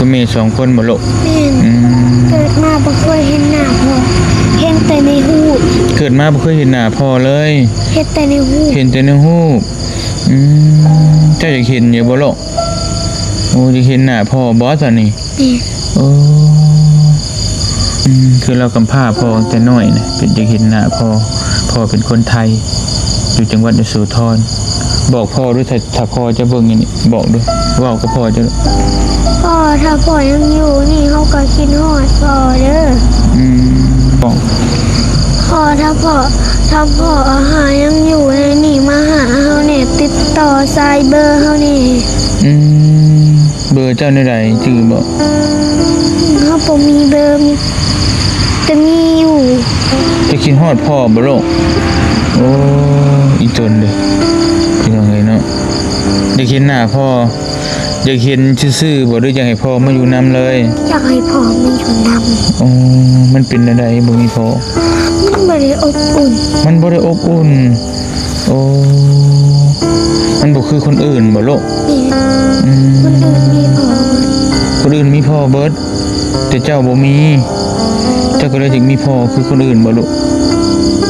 ກັບແມ່ສອງຄົນບໍ່ລູກ? ແມ່ນ. ອືມ ເກີດມາບໍ່ເຄີຍເຫັນໜ້າພໍ່ ເຫັນແຕ່ໃນຮູບ. ເກີດມາບໍ່ເຄີຍເຫັນໜ້າພໍ່ເລີຍ? ເຫັນແຕ່ໃນຮູບ. ເຫັນແຕ່ໃນຮູບ. ອືມ ເຈົ້າຢາກເຫັນຢູ່ບໍ່ລູກ? ໂອ້ ຢາກເຫັນໜ້າພໍ່ບໍ່ຕອນນີ້? ແມ່ນ. ໂອ້ ອືມ ຄືລາວກຳພ້າພໍ່ຕັ້ງແຕ່ນ້ອຍນະ ເປັນ ຢາກເຫັນໜ້າພໍ່. ພໍ່ເປັນຄົນໄທ ຢູ່ຈັງຫວັດຍະໂສທອນ. ບອກພໍ່ດູ ຖ້າ ຖ້າພໍ່ຈະເບິ່ງຢູ່ນີ້ ບອກດູ ເວົ້າກັບພໍ່ເຈົ້າ. ພໍ່ ຖ້າພໍ່ຍັງຢູ່ນີ້ ເຮົາກໍຄິດຮອດພໍ່ເດີ. ອືມ ບອກ ພໍ່ ຖ້າພໍ່ ຖ້າພໍ່ຫາຍັງຢູ່ໃນນີ້ ມາຫາເຮົາແດ່ ຕິດຕໍ່ສາຍເບີເຮົາແດ່. ອືມ ເບີເຈົ້າແນວໃດ ຈື່ບໍ່? ເຮົາບໍ່ມີເບີ ມີ ແຕ່ມີຢູ່. ຈະຄິດຮອດພໍ່ບໍ່ລູກ? ໂອ້ ອີຕົນເດີ ພີ່ນ້ອງເອີຍເນາະ. ຢາກເຫັນໜ້າພໍ່ ຢາກເຫັນຊື່ໆບໍ່ ຫຼືຢາກໃຫ້ພໍ່ມາຢູ່ນຳເລີຍ? ຢາກໃຫ້ພໍ່ມາຢູ່ນຳ. ໂອ້ ມັນເປັນແນວໃດ ບໍ່ມີພໍ່? ມັນບໍ່ໄດ້ອົບອຸ່ນ. ມັນບໍ່ໄດ້ອົບອຸ່ນ. ໂອ້ ມັນບໍ່ຄືຄົນອື່ນບໍ່ລູກ? ແມ່ນ. ອືມ ຄົນອື່ນມີພໍ່ເບິດ. ຄົນອື່ນມີພໍ່ເບິດ ແຕ່ເຈົ້າບໍ່ມີ ເຈົ້າກໍເລີຍຢາກມີພໍ່ຄືຄົນອື່ນບໍ່ລູກ?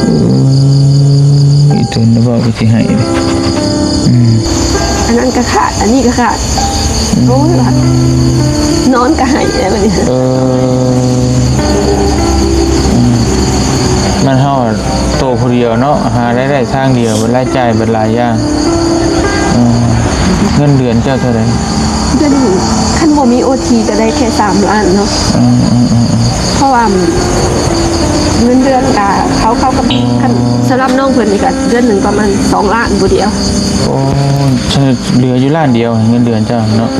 ເອີ ອີຕົນເວົ້າກໍຊິໃຫ້ເດ້. ອືມ ອັນນັ້ນກໍຂາດ ອັນນີ້ກໍຂາດ. ອືມ ໂອ້ຍ ວ່ານອນກໍໄຫ້ແລ້ວບັດນີ້. ເອີ ອືມ ມັນເຮົາໂຕຜູ້ດຽວເນາະ ຫາລາຍໄດ້ທາງດຽວ ບັດລາຍຈ່າຍບັດຫຼາຍຢ່າງ. ເອີ ເງິນເດືອນເຈົ້າເທົ່າໃດ? ເດືອນໜຶ່ງ ຄັນບໍ່ມີໂອທີກໍໄດ້ແຄ່ສາມລ້ານເນາະ. ເອີ ເອີ ເອີ ເອີ ເພາະວ່າເງິນເດືອນກະເຂົາ ເຂົາກໍ ອືມ ຄັນສຳລັບນ້ອງເພິ່ນນີ້ກະເດືອນໜຶ່ງປະມານສອງລ້ານຜູ້ດຽວ. ໂອ້ ເຫຼືອຢູ່ລ້ານດຽວເງິນເດືອນເຈົ້າເນາະ.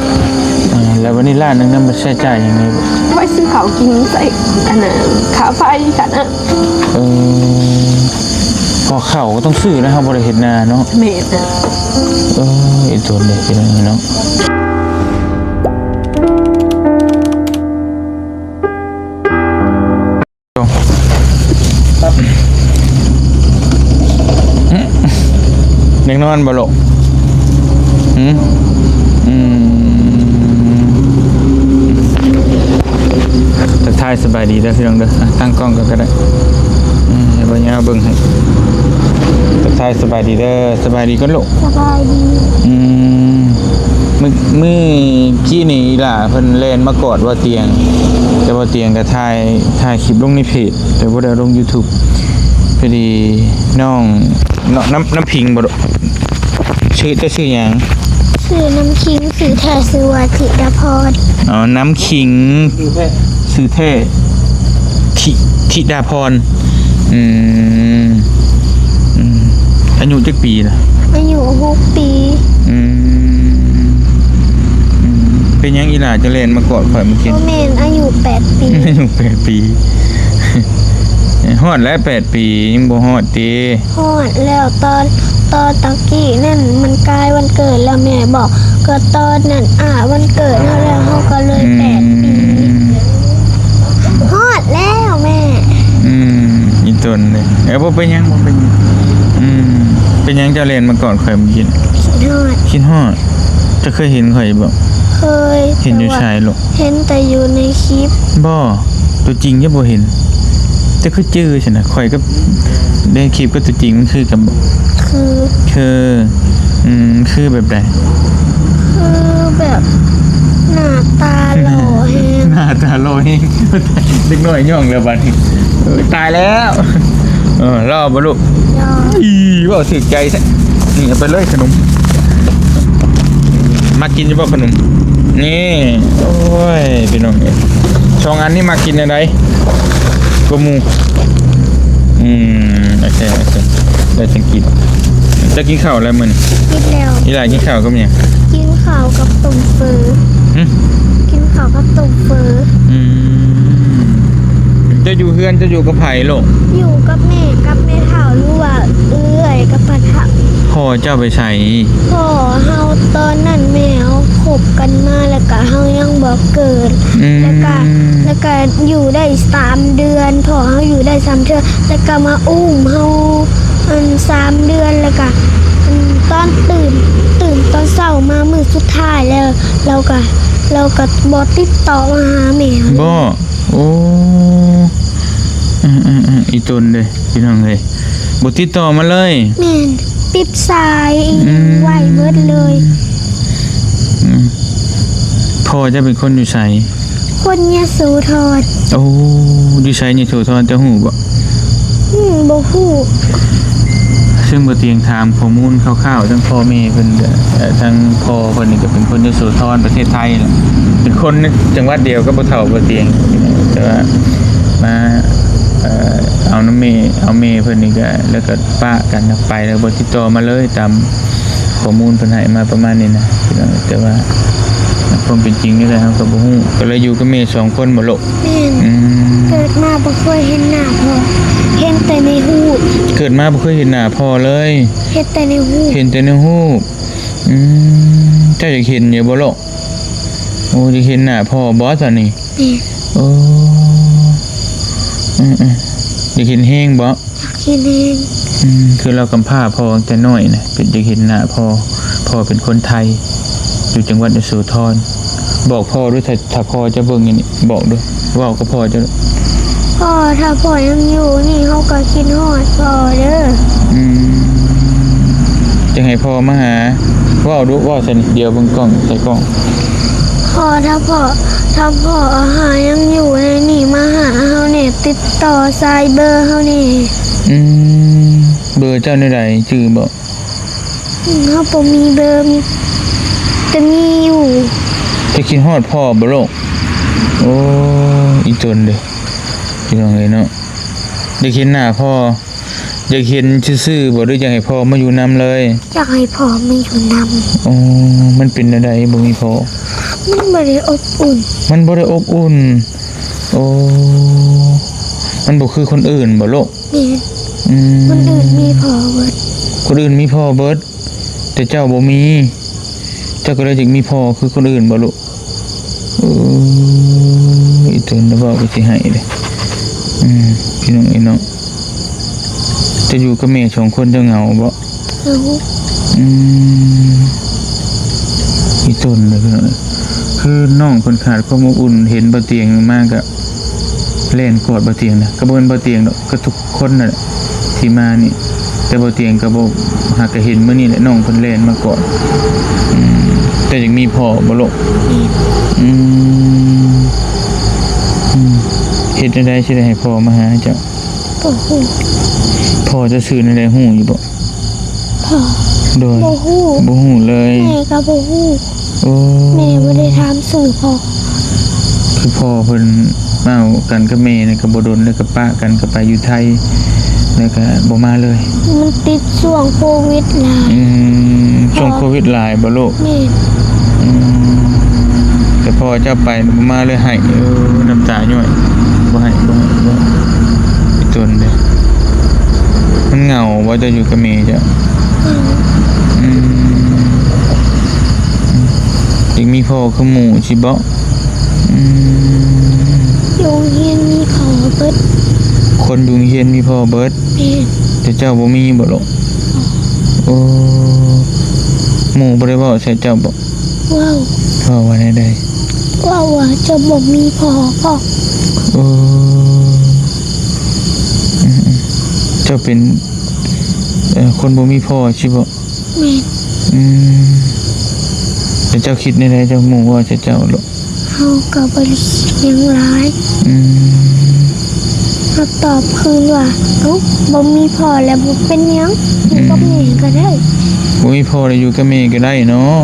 ເອີ ແລ້ວບັດນີ້ລ້ານໜຶ່ງນຳ ມັນໃຊ້ຈ່າຍຫຍັງແດ່? ໄວ້ຊື້ເຂົ້າກິນ ໃຊ້ອັນນ່າ ຄ່າໄຟ ຄ່ານ້ຳ. ເອີ ເພາະເຂົ້າກໍຕ້ອງຊື້ນະ ເຮົາບໍ່ໄດ້ເຮັດນາເນາະ. ແມ່ນ. ເອີ ອີຕົນເດ້ ພີ່ນ້ອງເນາະ. ຍັງນອນບໍ່ລູກ? ຫືມ? ອືມ ທັກທາຍສະບາຍດີເດີພີ່ນ້ອງເດີ. ອ່ະ ຕັ້ງກ້ອງກ່ອນກໍໄດ້. ອືມ ໃຫ້ບ່າວຍາວເບິ່ງໃຫ້. ທັກທາຍສະບາຍດີເດີ. ສະບາຍດີກ່ອນລູກ. ສະບາຍດີ. ອືມ ມື້ ມື້ກີ້ນີ້ອີ່ຫຼ້າເພິ່ນແລ່ນມາກອດບ່າວຕຽງ ແຕ່ບ່າວຕຽງກໍຖ່າຍ ຖ່າຍຄລິບລົງໃນເພຈ ແຕ່ບໍ່ໄດ້ເອົາລົງຢູທູບ. ພໍດີນ້ອງ ນ້ອງ ນ້ຳ ນ້ຳພິງບໍ່ລູກ? ຊື່ ເຈົ້າຊື່ຫຍັງ? ຊື່ນ້ຳຄິງ. ຊື່ແທ້ຊື່ວ່າທິດາພອນ. ອໍ ນ້ຳຄິງ ຊື່ແທ້ ທິ ທິດາພອນ. ອືມ ອືມ ອາຍຸຈັກປີລະ? ອາຍຸຫົກປີ. ອືມ ອືມ ເປັນຫຍັງອີ່ຫຼ້າຈະແລ່ນມາກອດຂ້ອຍມື້ກີ້? ບໍ່ແມ່ນ ອາຍຸແປດປີ. ອາຍຸແປດປີ. ຮອດແລ້ວແປດປີ ຍັງບໍ່ຮອດຕິ? ຮອດແລ້ວ ຕອນ ຕອນຕະກີ້ນັ້ນມັນໃກ້ວັນເກີດແລ້ວແມ່ບອກ ກໍຕອນນັ້ນອາ ວັນເກີດເຮົາແລ້ວ ເຮົາກໍເລີຍ ອືມ ແປດປີ. ຮອດແລ້ວແມ່. ອືມ ອີຕົນເດ້. ເອີ ບໍ່ເປັນຫຍັງ ບໍ່ເປັນຫຍັງ. ອືມ ເປັນຫຍັງເຈົ້າແລ່ນມາກອດຂ້ອຍມື້ກີ້? ຄິດຮອດ. ຄິດຮອດ. ເຈົ້າເຄີຍເຫັນຂ້ອຍຢູ່ບໍ່? ເຄີຍ. ເຫັນຢູ່ໃສລູກ? ເຫັນແຕ່ຢູ່ໃນຄລິບ. ບໍ່ ຕົວຈິງຍັງບໍ່ເຫັນ. ແຕ່ຄືຈື່ຊັ້ນນະ ຂ້ອຍກັບໃນຄລິບກັບຕົວຈິງມັນຄືກັນບໍ່? ຄື. ຄື. ອືມ ຄືແບບໃດ? ຄືແບບໜ້າຕາຫຼໍ່ແຮງ. ໜ້າຕາຫຼໍ່ແຮງ. ເດັກນ້ອຍຍ້ອງແລ້ວບັດນີ້. ເອີຍ ຕາຍແລ້ວ. ເອີ ຫຼໍ່ບໍ່ລູກ? ຫຼໍ່. ອີ ເວົ້າຖືກໃຈແທ້. ນີ້ ເອົາໄປເລີຍຂະໜົມ. ມັກກິນຢູ່ບໍ່ຂະໜົມ? ນີ້ ໂອ້ຍ ພີ່ນ້ອງເອີຍ ສອງອັນນີ້ມັກກິນອັນໃດກວ່າໝູ່? ອືມ ໂອເຄ ໂອເຄ ໄດ້ຈັ່ງກິນ. ເຈົ້າກິນເຂົ້າແລ້ວມື້ນີ້? ກິນແລ້ວ. ອີ່ຫຼ້າກິນເຂົ້າກັບຫຍັງ? ກິນເຂົ້າກັບຕົ້ມເຝີ. ຫຶ? ກິນເຂົ້າກັບຕົ້ມເຝີ. ອືມ ເຈົ້າຢູ່ເຮືອນ ເຈົ້າຢູ່ກັບໃຜລູກ? ຢູ່ກັບແມ່ກັບແມ່ເຖົ້າ ຫຼືວ່າເອື້ອຍກັບປ້າເຖົ້າ. ພໍ່ເຈົ້າໄປໃສ? ພໍ່ເຮົາຕອນນັ້ນແມ່ເຮົາຄົບກັນມາ ແລ້ວກະເຮົາຍັງບໍ່ເກີດ. ອືມ ແລ້ວກະ ແລ້ວກະຢູ່ໄດ້ສາມເດືອນ ພໍ່ເຮົາຢູ່ໄດ້ສາມເທື່ອ ແລ້ວກະມາອຸ້ມເຮົາ ອັນ ສາມເດືອນ ແລ້ວກະ ອັນ ຕອນຕື່ນ ຕື່ນຕອນເຊົ້າມາມື້ສຸດທ້າຍແລ້ວ ລາວກະ ແລ້ວກໍບໍ່ຕິດຕໍ່ມາຫາແມ່ເຮົາເລີຍ. ບໍ່? ໂອ້ ອືມໆໆ ອີ່ຕົນເດ້ ພີ່ນ້ອງເອີຍ ບໍ່ຕິດຕໍ່ມາເລີຍ. ແມ່ນ ປິດສາຍອີ່ຫຍັງ ອືມ ໄວ້ເບິດເລີຍ. ອືມ ພໍ່ເຈົ້າເປັນຄົນຢູ່ໃສ? ຄົນຍະໂສທອນ. ໂອ້ ຢູ່ໃສຍະໂສທອນ ເຈົ້າຮູ້ບໍ່? ອືມ ບໍ່ຮູ້. ເຊິ່ງບໍ່ຕຽງຖາມຂໍ້ມູນຄ່າວໆ ທັງພໍ່ແມ່ເພິ່ນ ເອີ ທັງພໍ່ເພິ່ນນີ້ກໍເປັນຄົນຍະໂສທອນ ປະເທດໄທແຫຼະ ເປັນຄົນໃນຈັງຫວັດດຽວກັບພໍ່ເຖົ້າບໍ່ຕຽງ ແຕ່ວ່າມາ ເອີ ເອົານຳແມ່ ເອົາແມ່ເພິ່ນນີ້ກໍ ແລ້ວກໍປະກັນໄປ ແລ້ວບໍ່ຕິດຕໍ່ມາເລີຍ ຕາມ ຂໍ້ມູນເພິ່ນໃຫ້ມາປະມານນີ້ນະ ພີ່ນ້ອງ. ແຕ່ວ່າຄວາມເປັນຈິງນີ້ແຫຼະ ເຮົາກໍບໍ່ຮູ້ ກໍເລີຍຢູ່ກັບແມ່ສອງຄົນບໍ່ລູກ? ແມ່ນ. ອືມ ເກີດມາບໍ່ເຄີຍເຫັນໜ້າພໍ່ ເຫັນແຕ່ໃນຮູບ. ເກີດມາບໍ່ເຄີຍເຫັນໜ້າພໍ່ເລີຍ? ເຫັນແຕ່ໃນຮູບ. ເຫັນແຕ່ໃນຮູບ. ອືມ ເຈົ້າຢາກເຫັນຢູ່ບໍ່ລູກ? ໂອ້ ຢາກເຫັນໜ້າພໍ່ບໍ່ຕອນນີ້? ແມ່ນ. ໂອ້ ອືມໆ ຢາກເຫັນແຮງບໍ່? ຢາກເຫັນແຮງ. ອືມ ຄືລາວກຳພ້າພໍ່ຕັ້ງແຕ່ນ້ອຍນະ ເປັນ ຢາກເຫັນໜ້າພໍ່. ພໍ່ເປັນຄົນໄທ ຢູ່ຈັງຫວັດຍະໂສທອນ. ບອກພໍ່ດູ ຖ້າ ຖ້າພໍ່ເຈົ້າເບິ່ງຢູ່ນີ້ ບອກດູ ເວົ້າກັບພໍ່ເຈົ້າ. ພໍ່ ຖ້າພໍ່ຍັງຢູ່ນີ້ ເຮົາກໍຄິດຮອດພໍ່ເດີ. ອືມ ຈະໃຫ້ພໍ່ມາຫາ ເວົ້າດູ ເວົ້າໃສ່ນີ້ ດຽວເບິ່ງກ້ອງ ໃສ່ກ້ອງ. ພໍ່ ຖ້າພໍ່ ຖ້າພໍ່ຫາຍັງຢູ່ໃນນີ້ ມາຫາເຮົາແດ່ ຕິດຕໍ່ສາຍເບີເຮົາແດ່. ອືມ ເບີເຈົ້າແນວໃດ ຈື່ບໍ່? ເຮົາບໍ່ມີເບີ ມີ ແຕ່ມີຢູ່. ຈະຄິດຮອດພໍ່ບໍ່ລູກ? ໂອ້ ອີ່ຕົນເດີ ພີ່ນ້ອງເອີຍເນາະ. ຢາກເຫັນໜ້າພໍ່ ຢາກເຫັນຊື່ໆບໍ່ ຫຼືຢາກໃຫ້ພໍ່ມາຢູ່ນຳເລີຍ? ຢາກໃຫ້ພໍ່ມາຢູ່ນຳ. ໂອ້ ມັນເປັນແນວໃດບໍ່ມີພໍ່? ມັນບໍ່ໄດ້ອົບອຸ່ນ. ມັນບໍ່ໄດ້ອົບອຸ່ນ. ໂອ້ ມັນບໍ່ຄືຄົນອື່ນບໍ່ລູກ? ແມ່ນ. ອືມ ຄົນອື່ນມີພໍ່ເບິດ. ຄົນອື່ນມີພໍ່ເບິດ ແຕ່ເຈົ້າບໍ່ມີ ເຈົ້າກໍເລີຍຢາກມີພໍ່ຄືຄົນອື່ນບໍ່ລູກ? ເອີ ອີ່ຕົນລະເວົ້າກໍຊິໃຫ້ເດ້. ອືມ ພີ່ນ້ອງເອີຍເນາະ ເຈົ້າຢູ່ກັບແມ່ສອງຄົນ ເຈົ້າເຫງົາບໍ່? ເຫງົາ. ອືມ ອີ່ຕົນເດ້ພີ່ນ້ອງເອີຍ ຄືນ້ອງເພິ່ນຂາດຄວາມອົບອຸ່ນ ເຫັນບ່າວຕຽງມາກໍແລ່ນກອດບ່າວຕຽງນະ ກໍບໍ່ແມ່ນບ່າວຕຽງດອກ ກໍທຸກ ຄົນນັ້ນແຫຼະທີ່ມານີ້ ແຕ່ບໍ່ຕຽງກໍບໍ່ ຫາກະເຫັນມື້ນີ້ແຫຼະ ນ້ອງເພິ່ນແລ່ນມາກອດ. ອືມ ເຈົ້າຢາກມີພໍ່ບໍ່ລູກ? ອືມ ອືມ ເຮັດຈັ່ງໃດຊິໄດ້ໃຫ້ພໍ່ມາຫາເຈົ້າ? ບໍ່ຮູ້. ພໍ່ເຈົ້າຊື່ແນວໃດ ຮູ້ຢູ່ບໍ່? ພໍ່ ໂດຍ ບໍ່ຮູ້ ບໍ່ຮູ້ເລີຍ. ແມ່ກໍບໍ່ຮູ້. ໂອ້ ແມ່ບໍ່ໄດ້ຖາມຊື່ພໍ່. ຄືພໍ່ເພິ່ນມາກັນກັບແມ່ນີ້ກໍບໍ່ດົນ ແລ້ວກໍປະກັນ ກໍໄປຢູ່ໄທ ແລ້ວກໍບໍ່ມາເລີຍ. ມັນຕິດຊ່ວງໂຄວິດຫຼາຍ. ອືມ ຊ່ວງໂຄວິດຫຼາຍບໍ່ລູກ? ແມ່ນ. ອືມ ແຕ່ພໍ່ເຈົ້າໄປບໍ່ມາເລີຍ ໄຫ້ ເອີ ນ້ຳຕາຍ້ອຍ ບໍ່ໃຫ້ ບໍ່ໃຫ້ ບໍ່ໃຫ້ ອີ່ຕົນເດ້. ມັນເຫງົາບໍ່ ເຈົ້າຢູ່ກັບແມ່ເຈົ້າ? ອືມ ຢາກມີພໍ່ຄືໝູ່ຊິບໍ່? ອືມ ຢູ່ໂຮງຮຽນມີພໍ່ເບິດ. ຄົນຢູ່ໂຮງຮຽນມີພໍ່ເບິດ? ແມ່ນ. ແຕ່ເຈົ້າບໍ່ມີບໍ່ລູກ? ໂອ້ ໝູ່ບໍ່ໄດ້ເວົ້າໃສ່ເຈົ້າບໍ່? ເວົ້າ. ເວົ້າວ່າແນວໃດ? ເວົ້າວ່າເຈົ້າບໍ່ມີພໍ່. ໂອ້ ອືມໆ ເຈົ້າເປັນ ເອີ ຄົນບໍ່ມີພໍ່ຊິບໍ່? ແມ່ນ. ອືມ ແລ້ວເຈົ້າຄິດແນວໃດ ເຈົ້າ ໝູ່ເວົ້າໃສ່ເຈົ້າໂລດ? ເຮົາກໍບໍ່ໄດ້ຄິດຫຍັງຫຼາຍ. ອືມ ເຮົາຕອບຄືນວ່າ ເອົ້າ ບໍ່ມີພໍ່ແລ້ວບໍ່ເປັນຫຍັງ ຢູ່ກັບແມ່ກໍໄດ້. ບໍ່ມີພໍ່ແລ້ວຢູ່ກັບແມ່ກໍໄດ້ເນາະ.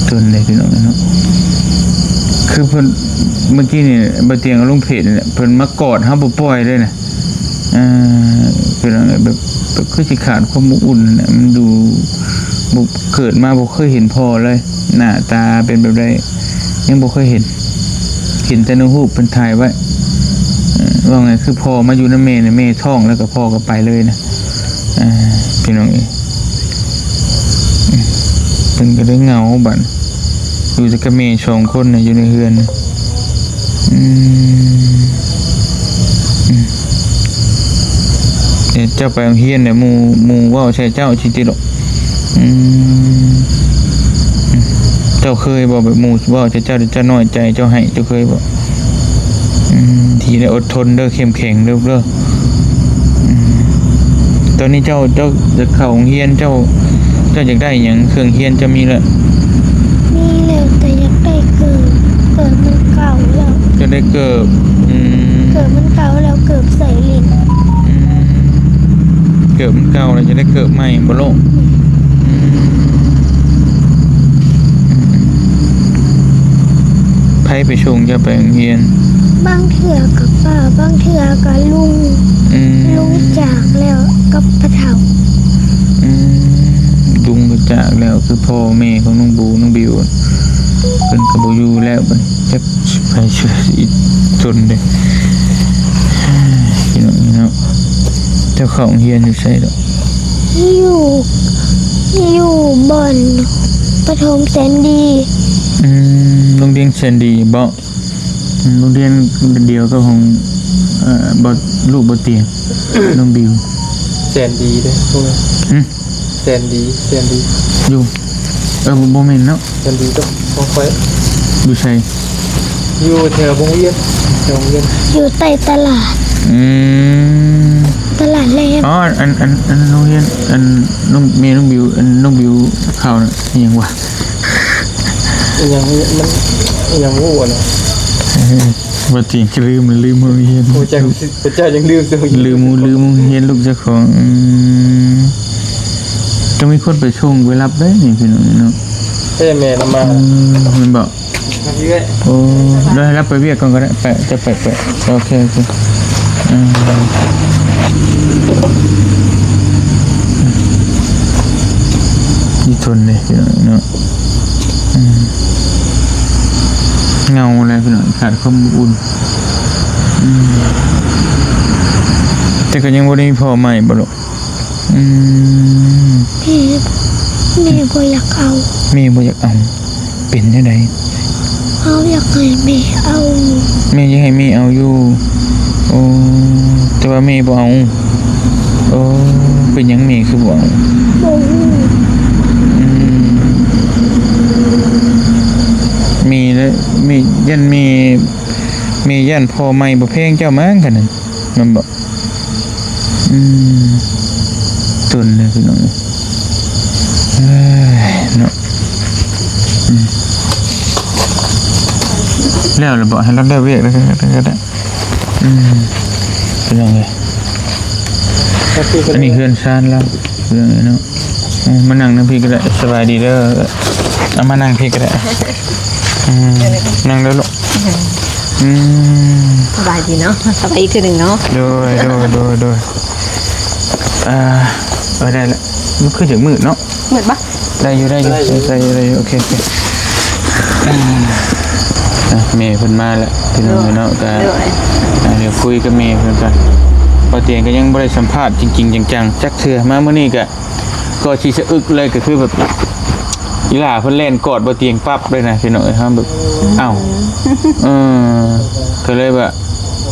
ຕົນເດ້ພີ່ນ້ອງເນາະ ຄືເພິ່ນ ເມື່ອກີ້ນີ້ ບ່າວຕຽງເອົາລົງເພຈນີ້ແຫຼະ ເພິ່ນມາກອດເຮົາບໍ່ປ່ອຍເລີຍນະ. ເອີ ພີ່ນ້ອງເອີຍ ແບບ ແບບຄືຊິຂາດຄວາມອົບອຸ່ນນະ ມັນຢູ່ ບໍ່ ເກີດມາບໍ່ເຄີຍເຫັນພໍ່ເລີຍ ໜ້າຕາເປັນແບບໃດ ຍັງບໍ່ເຄີຍເຫັນ ເຫັນແຕ່ໃນຮູບເພິ່ນຖ່າຍໄວ້. ເອີ ເວົ້າງ່າຍຄືພໍ່ມາຢູ່ນຳແມ່ນີ້ ແມ່ທ້ອງແລ້ວກໍພໍ່ກໍໄປເລີຍນະ. ເອີ ພີ່ນ້ອງເອີຍ ເພິ່ນກໍເລີຍເຫງົາບັດ ຢູ່ແຕ່ກັບແມ່ສອງຄົນນະ ຢູ່ໃນເຮືອນນະ. ອືມ ອືມ ເຈົ້າໄປໂຮງຮຽນແລ້ວ ໝູ່ ໝູ່ເວົ້າໃສ່ເຈົ້າຊິຕິລູກ? ອືມ ເຈົ້າເຄີຍບໍ່ ແບບໝູ່ເວົ້າໃສ່ເຈົ້າ ເຈົ້ານ້ອຍໃຈ ເຈົ້າໄຫ້ ເຈົ້າເຄີຍບໍ່? ອືມ ດີແລ້ວ ອົດທົນເດີ ເຂັ້ມແຂງເດີລູກເດີ. ອືມ ຕອນນີ້ເຈົ້າ ເຈົ້າຈະເຂົ້າໂຮງຮຽນ ເຈົ້າ ເຈົ້າຢາກໄດ້ຫຍັງ? ເຄື່ອງຮຽນເຈົ້າມີແລ້ວ? ມີແລ້ວ ແຕ່ຢາກໄດ້ເກີບ ເກີບມັນເກົ່າແລ້ວ. ຢາກໄດ້ເກີບ ອືມ ເກີບມັນເກົ່າແລ້ວ ເກີບໃສ່ຫຼິ້ນ. ອືມ ເກີບມັນເກົ່າແລ້ວ ຢາກໄດ້ເກີບໃໝ່ບໍ່ລູກ? ອືມ ໃຜໄປສົ່ງເຈົ້າໄປໂຮງຮຽນ? ບາງເທື່ອກໍປ້າ ບາງເທື່ອກໍລຸງ. ອືມ ລຸງຈາກແລ້ວກັບປະເຖົ້າ. ອືມ ລຸງກໍຈາກແລ້ວ ຄືພໍ່ແມ່ຂອງນ້ອງບູ ນ້ອງບິວ ເພິ່ນກໍບໍ່ຢູ່ແລ້ວ ບັດນີ້ຈັກຊິໄປຊິອີ່ຕົນເດ້ ພີ່ນ້ອງເນາະ. ເຈົ້າເຂົ້າໂຮງຮຽນຢູ່ໃສດອກ? ຢູ່ ຢູ່ບ່ອນປະຖົມແສນດີ. ອືມ ໂຮງຮຽນແສນດີບໍ? ອືມ ໂຮງຮຽນດຽວກັບຂອງ ເອີ ບໍ່ ລູກບໍ່ຕຽງ ນ້ອງບິວ. ແສນດີເດ້ ຫຶ? ແສນດີ ແສນດີ ຢູ່ ເອີ ບໍ່ ບໍ່ແມ່ນເນາະ ແສນດີກັບຂອງຂ້ອຍ. ຢູ່ໃສ? ຢູ່ແຖວວົງວຽນ ແຖວວົງວຽນ ຢູ່ໃຕ້ຕະຫຼາດ. ອືມ ຕະຫຼາດແລງ. ອໍ ອັນ ອັນ ອັນ ອັນໂຮງຮຽນ ອັນນ້ອງ ແມ່ນ້ອງບິວ ອັນນ້ອງບິວເຂົ້ານະ ອີ່ຫຍັງວະ? ອີ່ຫຍັງ ມັນອີ່ຫຍັງວະນະ? ເອີ ບໍ່ຈິງ ລືມ ລືມໂຮງຮຽນ ໂອ້ ເຈົ້າ ເຈົ້າຍັງລືມ ລືມ ລືມໂຮງຮຽນລູກເຈົ້າຂອງ. ອືມ ຕ້ອງມີຄົນໄປສົ່ງໄປຮັບເດ້ນີ້ ພີ່ນ້ອງເນາະ. ເອີ ແມ່ນຳມາ. ອືມ ແມ່ນບໍ່? ໂອ້ ດຽວໃຫ້ລາວໄປວຽກກ່ອນກໍໄດ້ ໄປ ຈະໄປ ໄປ ໂອເຄ ໂອເຄ. ອືມ ອີ່ທົນເດ້ ພີ່ນ້ອງເນາະ. ອືມ ເຫງົາແຫຼະພີ່ນ້ອງ ຂາດຄວາມອົບອຸ່ນ. ອືມ ແຕ່ກໍຍັງບໍ່ໄດ້ມີພໍ່ໃໝ່ບໍ່ລູກ? ອືມ ແມ່ ແມ່ບໍ່ຢາກເອົາ. ແມ່ບໍ່ຢາກເອົາ ເປັນແນວໃດ? ເຮົາຢາກໃຫ້ແມ່ເອົາ. ແມ່ຢາກໃຫ້ແມ່ເອົາຢູ່. ໂອ້ ແຕ່ວ່າແມ່ບໍ່ເອົາ. ໂອ້ ເປັນຫຍັງແມ່ຄືບໍ່ເອົາ? ບໍ່ຮູ້. ອືມ ແມ່ລະ ແມ່ ຢ້ານແມ່ ແມ່ຢ້ານພໍ່ໃໝ່ບໍ່ແພງເຈົ້າມັ້ງ ຄັນນັ້ນ ແມ່ນບໍ່? ອືມ ຕົນເດີພີ່ນ້ອງເອີຍ ເອີຍເນາະ. ອືມ ແລ້ວລະບໍ? ໃຫ້ລາວແລ້ວວຽກແລ້ວກໍໄດ້. ອືມ ພີ່ນ້ອງເອີຍ ອັນນີ້ເຮືອນຊານລາວ ພີ່ນ້ອງເອີຍເນາະ. ອືມ ມານັ່ງນຳພີ່ກໍໄດ້ ສະບາຍດີເດີ. ເອົາ ມານັ່ງພີ່ກໍໄດ້. ອືມ ນັ່ງເດີລູກ. ອືມ ສະບາຍດີເນາະ ສະບາຍອີກເທື່ອໜຶ່ງເນາະ. ໂດຍ ໂດຍ ໂດຍ ໂດຍ. ອ່າ ເອີ ໄດ້ລະ ມັນຄືຈະມືດເນາະ. ມືດບໍ່? ໄດ້ຢູ່ ໄດ້ຢູ່ ໄດ້ຢູ່ ໄດ້ຢູ່ ໄດ້ຢູ່ ໂອເຄ ໂອເຄ. ອ່າ ແມ່ເພິ່ນມາແລ້ວ ພີ່ນ້ອງເນາະ. ໂດຍ ກໍ ໂດຍ ອ່າ ດຽວຄຸຍກັບແມ່ເພິ່ນກ່ອນ. ບໍ່ຕຽງກໍຍັງບໍ່ໄດ້ສຳພາດຈິງໆ ຈັງໆ ຈັກເທື່ອ. ມາມື້ນີ້ກໍ ກໍຊິສະອຶກເລີຍ ກໍຄືແບບ ອີ່ຫຼ້າເພິ່ນແລ່ນກອດບໍ່ຕຽງປັບເລີຍນະ ພີ່ນ້ອງເອີຍ. ເຮົາແບບ ເອົ້າ ເອີ ກໍເລີຍວ່າ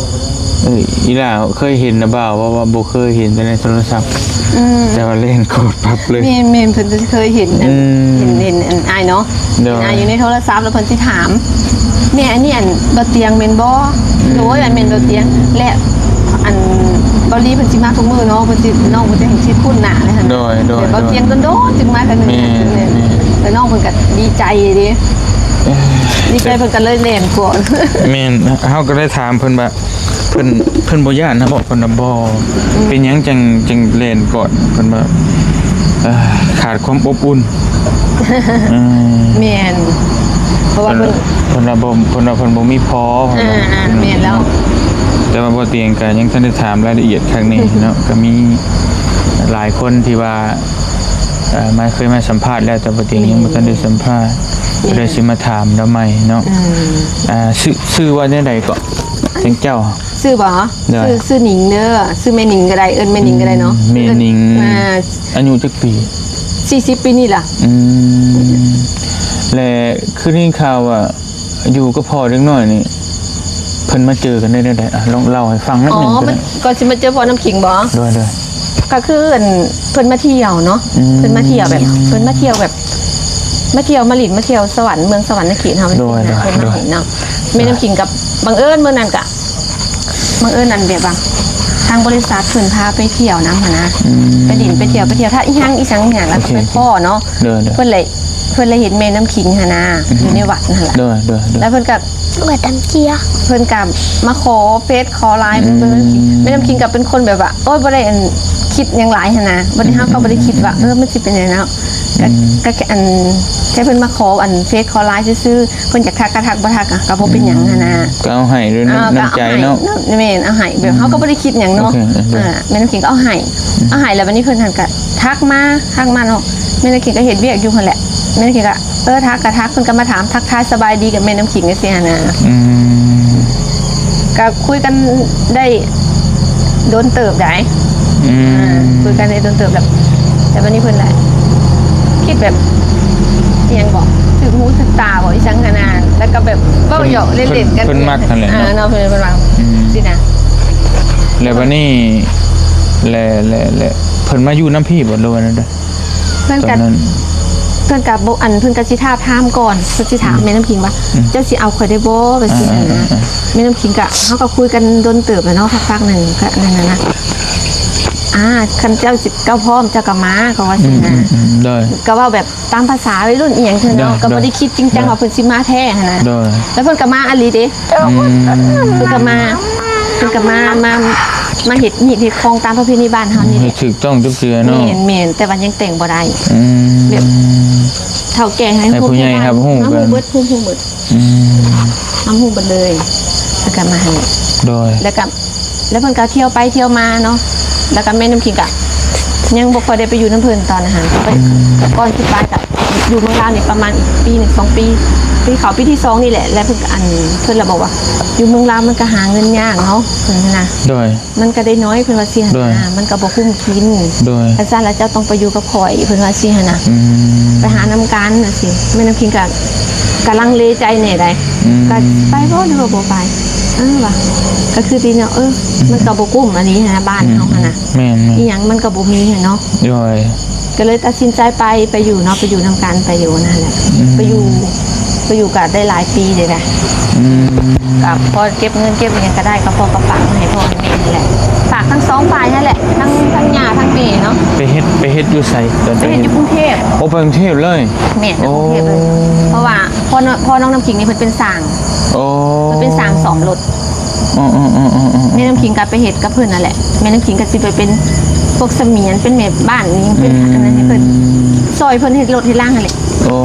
ເອີ ອີ່ຫຼ້າເຄີຍເຫັນນະບ່າວ ເວົ້າວ່າບໍ່ເຄີຍເຫັນແຕ່ໃນໂທລະສັບ. ອືມ ແຕ່ວ່າແລ່ນກອດປັບເລີຍ. ແມ່ນໆ ເພິ່ນຈະເຄີຍເຫັນ ອືມ ເຫັນ ເຫັນ ເຫັນອ້າຍເນາະ. ໂດຍ ເຫັນອ້າຍຢູ່ໃນໂທລະສັບ ແລ້ວເພິ່ນຊິຖາມ ແມ່ ອັນນີ້ອັນບໍ່ຕຽງແມ່ນບໍ່? ອືມ ໂດຍ ອັນແມ່ນບໍ່ຕຽງ ແລະ ອັນເກົາຫຼີເພິ່ນຊິມາທຸກມື້ເນາະ ເພິ່ນຊິ ນ້ອງເພິ່ນຈະເຫັນຊິຄຸ້ນໜ້າເລີຍຫັ້ນ. ໂດຍ ໂດຍ ແຕ່ບໍ່ຕຽງ ໂດນໆ ຈຶ່ງມາເທື່ອໜຶ່ງ. ແມ່ນ ແມ່ນ ແມ່ນ ແລ້ວນ້ອງເພິ່ນກໍດີໃຈເດ້ ເອີ ດີໃຈ ເພິ່ນກໍເລີຍແລ່ນກ່ອນ. ແມ່ນ ເຮົາກໍໄດ້ຖາມເພິ່ນວ່າ ເພິ່ນ ເພິ່ນບໍ່ຢ້ານນະບໍ? ເພິ່ນວ່າບໍ່. ອືມ ເປັນຫຍັງຈັ່ງ ຈຶ່ງແລ່ນກ່ອນ? ເພິ່ນວ່າ ເອີ ຂາດຄວາມອົບອຸ່ນ. ເອີ ແມ່ນ ເພາະວ່າເພິ່ນ ເພິ່ນວ່າບໍ່ ເພິ່ນວ່າເພິ່ນບໍ່ມີພໍ່. ອ່າ ເພິ່ນວ່າ ອ່າ ແມ່ນແລ້ວ ແຕ່ວ່າບໍ່ຕຽງກໍຍັງທັນໄດ້ຖາມລາຍລະອຽດຄັກແນ່ເນາະ. ກໍມີຫຼາຍຄົນທີ່ວ່າ ເອີ ມາ ເຄີຍມາສຳພາດແລ້ວ ແຕ່ບໍ່ຕຽງຍັງບໍ່ທັນໄດ້ສຳພາດ. ແມ່ນ ກໍເລີຍຊິມາຖາມລາວໃໝ່ເນາະ. ອືມ ອ່າ ຊື່ ຊື່ວ່າແນວໃດເກາະ ເຈົ້າ? ຊື່ບໍ່? ໂດຍ ຊື່ ຊື່ໜິງເດີ ຊື່ແມ່ໜິງກໍໄດ້ ເອີ້ນແມ່ໜິງກໍໄດ້ເນາະ. ອືມ ແມ່ໜິງ ອ່າ ອາຍຸຈັກປີ? ສີ່ສິບປີນີ້ລະ. ອືມ ແລະ ຄືໄດ້ຍິນຂ່າວວ່າຢູ່ກັບພໍ່ເດັກນ້ອຍນີ້ ເພິ່ນມາເຈີກັນໄດ້ແນວໃດ? ອ່ະ ລອງເລົ່າໃຫ້ຟັງໜ້ອຍໜຶ່ງ. ອໍ ກໍໄດ້ ມັນ ກ່ອນຊິມາເຈີພໍ່ນ້ຳຂິງບໍ? ໂດຍ ໂດຍ. ກໍຄື ອັນ ເພິ່ນມາທ່ຽວເນາະ. ອືມ ເພິ່ນມາທ່ຽວແບບ ເພິ່ນມາທ່ຽວແບບ ມາທ່ຽວມາຫຼິ້ນ ມາທ່ຽວສະຫວັນ ເມືອງສະຫວັນນະເຂດເຮົາ ໂດຍ ຈັ່ງຊີ້ນະ ໂດຍ ເພິ່ນມາເຫັນເນາະ ໂດຍ ແມ່ນ້ຳຄິງກັບ ບັງເອີນມື້ນັ້ນກະ ບັງເອີນອັນແບບວ່າ ທາງບໍລິສັດເພິ່ນພາໄປທ່ຽວນຳຫັ້ນນະ ອືມ ໄປຫຼິ້ນໄປທ່ຽວ ໄປທ່ຽວທ່າອີ່ຫຍັງອີ່ຫຍັງນີ້ນະ ແລ້ວກໍ ໂອເຄ ໄປພໍ້ເນາະ ໂດຍ ໂດຍ ເພິ່ນເລີຍ ເພິ່ນເລີຍເຫັນແມ່ນ້ຳຄິງຫັ້ນນະ ອືມ ຢູ່ໃນວັດຫັ້ນລະ ໂດຍ ໂດຍ ໂດຍ ແລ້ວເພິ່ນກໍ ເອີ ຕຳເຈຍ ເພິ່ນກໍມາຂໍເຟສຂໍໄລນ໌ ອືມ ເບິ່ງ ແມ່ນ້ຳຄິງກໍເປັນຄົນແບບວ່າ ໂອ້ຍ ບໍ່ໄດ້ອັນ ຄິດຫຍັງຫຼາຍຫັ້ນນະ ບໍ່ໄດ້ ເຮົາກໍບໍ່ໄດ້ຄິດວ່າ ເອີ ມັນຊິເປັນຫຍັງເນາະ ກໍ ອືມ ກໍອັນ ແຄ່ເພິ່ນມາຂໍອັນເຟສຂໍໄລນ໌ຊື່ໆ ເພິ່ນຢາກທັກກໍທັກ ບໍ່ທັກກໍບໍ່ເປັນຫຍັງຫັ້ນນະ ກໍເອົາໃຫ້ດ້ວຍ ເອີ ນ້ຳ ນ້ຳໃຈເນາະ ກໍເອົາໃຫ້ ແມ່ນ ເອົາໃຫ້ ແບບເຮົາກໍບໍ່ໄດ້ຄິດຫຍັງເນາະ ໂອເຄ ໂອເຄ ເອີ ແມ່ນ້ຳຄິງກໍເອົາໃຫ້ ອືມ ເອົາໃຫ້ ແລ້ວບັດນີ້ເພິ່ນຫັ້ນກໍທັກມາ ທັກມາເນາະ ແມ່ນ້ຳຄິງກໍເຮັດວຽກຢູ່ຫັ້ນແຫຼະ ແມ່ນ້ຳຄິງກໍ ເອີ ທັກກໍທັກ ເພິ່ນກໍມາຖາມທັກທາຍສະບາຍດີກັບແມ່ນ້ຳຄິງຈັ່ງຊີ້ຫັ້ນນະ ອືມ ກໍຄຸຍກັນໄດ້ດົນເຕີບໃດ໋ ອືມ ອ່າ ຄຸຍກັນໄດ້ດົນເຕີບແລ້ວ ແຕ່ບັດນີ້ເພິ່ນລະຄິດແບບ ອີ່ຫຍັງບໍ ຖືກຫູຖືກຕາບໍ ອີ່ຫຍັງຫັ້ນນະ ແລ້ວກໍແບບເວົ້າຫຍອກເລ່ນໆກັນ ເພິ່ນ ເພິ່ນມັກຫັ້ນແຫຼະ ອ່າ ເນາະ ເນາະ ເພິ່ນ ເພິ່ນມັກ ອືມ ຊີ້ນະ ແລ້ວບັດນີ້ ແລະ ແລະ ແລະ ເພິ່ນມາຢູ່ນຳພີ້ບໍ ຫຼືວ່າແນວໃດ? ເພິ່ນກະ ຕອນນັ້ນ ເພິ່ນກະບໍ່ ອັນ ເພິ່ນກະຊິທ້າບທາມກ່ອນ ເພິ່ນຊິຖາມ ອືມ ແມ່ນ້ຳຄິງວ່າ ອືມ ເຈົ້າຊິເອົາຂ້ອຍໄດ້ບໍ່ ແບບຊີ້ຫັ້ນນະ ອ່າໆໆ ແມ່ນ້ຳຄິງກະ ເຮົາກະຄຸຍກັນດົນເຕີບແລ້ວເນາະ ພັກໆໜຶ່ງກະນັ້ນນະ ອ່າ ຄັນເຈົ້າຊິ ເຈົ້າພ້ອມເຈົ້າກະມາ ເຂົາວ່າຊີ້ນະ ອືມໆໆ ໂດຍ ກະເວົ້າແບບຕາມພາສາໄວລຸ້ນອີ່ຫຍັງເທື່ອເນາະ ໂດຍ ກະບໍ່ໄດ້ຄິດຈິງຈັງວ່າເພິ່ນຊິມາແທ້ຫັ້ນນະ ໂດຍ ແລ້ວເພິ່ນກະມາອີ່ຫຼີເດ ອືມ ເພິ່ນກໍມາ ເພິ່ນກໍມາ ມາ ມາເຮັດຮີດເຮັດຄອງຕາມປະເພນີບ້ານເຮົານີ້ແຫຼະ ຖືກຕ້ອງທຸກເທື່ອເນາະ ແມ່ນໆ ແຕ່ວ່າຍັງແຕ່ງບໍ່ໄດ້ ອືມ ແບບເຖົ້າແກ່ໃຫ້ ໃຫ້ຜູ້ໃຫຍ່ຮັບຮູ້ ມາຮູ້ເບິດ ຮູ້ ຮູ້ເບິດ ອືມ ຮັບຮູ້ເບິດເລີຍ ແລ້ວກໍມາໃຫ້ ໂດຍ ແລ້ວກໍ ແລ້ວເພິ່ນກໍທ່ຽວໄປທ່ຽວມາເນາະ ແລ້ວກໍແມ່ນ້ຳຄິງກໍຍັງບໍ່ຄ່ອຍໄດ້ໄປຢູ່ນຳເພິ່ນຕອນນັ້ນຫັ້ນ ໄປ ອືມ ກ່ອນຊິໄປກໍ ຢູ່ເມືອງລາວນີ້ປະມານອີກປີໜຶ່ງສອງປີ ປີເຂົ້າປີທີສອງນີ້ແຫຼະ ແລ້ວເພິ່ນກໍ ອັນ ເພິ່ນລະບອກວ່າ ຢູ່ເມືອງລາວມັນກໍຫາເງິນຍາກເນາະ ເພິ່ນຫັ້ນນະ ໂດຍ ມັນກໍໄດ້ໜ້ອຍ ເພິ່ນວ່າຊີ້ຫັ້ນນະ ໂດຍ ມັນກໍບໍ່ຄຸ້ມກິນ ໂດຍ ຄັນຊັ້ນລະເຈົ້າຕ້ອງໄປຢູ່ກັບຂ້ອຍ ເພິ່ນວ່າຊີ້ຫັ້ນນະ ອືມ ໄປຫານຳກັນວ່າຊີ້ ແມ່ນ້ຳຄິງກໍ ກໍລັງເລໃຈແດ່ໃດ ອືມ ກໍຊິໄປບໍ່ ຫຼືວ່າບໍ່ໄປ ເອີ ວ່າ ກໍຄືທີ່ເນາະ ເອີ ອືມ ມັນກໍບໍ່ກຸ້ມອັນນີ້ຫັ້ນນະ ບ້ານເຮົາຫັ້ນນະ ອືມ ແມ່ນໆ ອີ່ຫຍັງມັນກໍບໍ່ມີຫັ້ນເນາະ ໂດຍ ກໍເລີຍຕັດສິນໃຈໄປ ໄປຢູ່ເນາະ ໄປຢູ່ນຳກັນ ໄປຢູ່ນັ້ນແຫຼະ ອືມ ໄປຢູ່ ໄປຢູ່ກໍໄດ້ຫຼາຍປີເດນະ ອືມ ກໍພໍເກັບເງິນເກັບຫຍັງກໍໄດ້ ກໍພໍກໍຝາກມາໃຫ້ພໍ່ໃຫ້ແມ່ຫັ້ນແຫຼະ ຝາກທັງສອງຝ່າຍຫັ້ນແຫຼະ ທັງ ທັງຍ່າທັງແມ່ເນາະ ໄປເຮັດ ໄປເຮັດຢູ່ໃສຕອນ ໄປເຮັດຢູ່ກຸງເທບ ໂອ້ ໄປກຸງເທບເລີຍ ແມ່ນ ໄປກຸງເທບເລີຍ ໂອ້ ເພາະວ່າພໍ່ ພໍ່ນ້ອງນ້ຳຄິງນີ້ເພິ່ນເປັນຊ່າງ ໂອ້ ເພິ່ນເປັນຊ່າງສ້ອມລົດ ອໍໆໆໆໆ ແມ່ນ້ຳຄິງກໍໄປເຮັດກັບເພິ່ນນັ້ນແຫຼະ ແມ່ນ້ຳຄິງກໍຊິໄປເປັນພວກສະໝຽນ ເປັນແມ່ບ້ານນີ້ ເປັນ ອືມ ອັນນັ້ນໃຫ້ເພິ່ນ ຊ່ອຍເພິ່ນເຮັດລົດເຮັດລາຫັ້ນແຫຼະ ໂອ້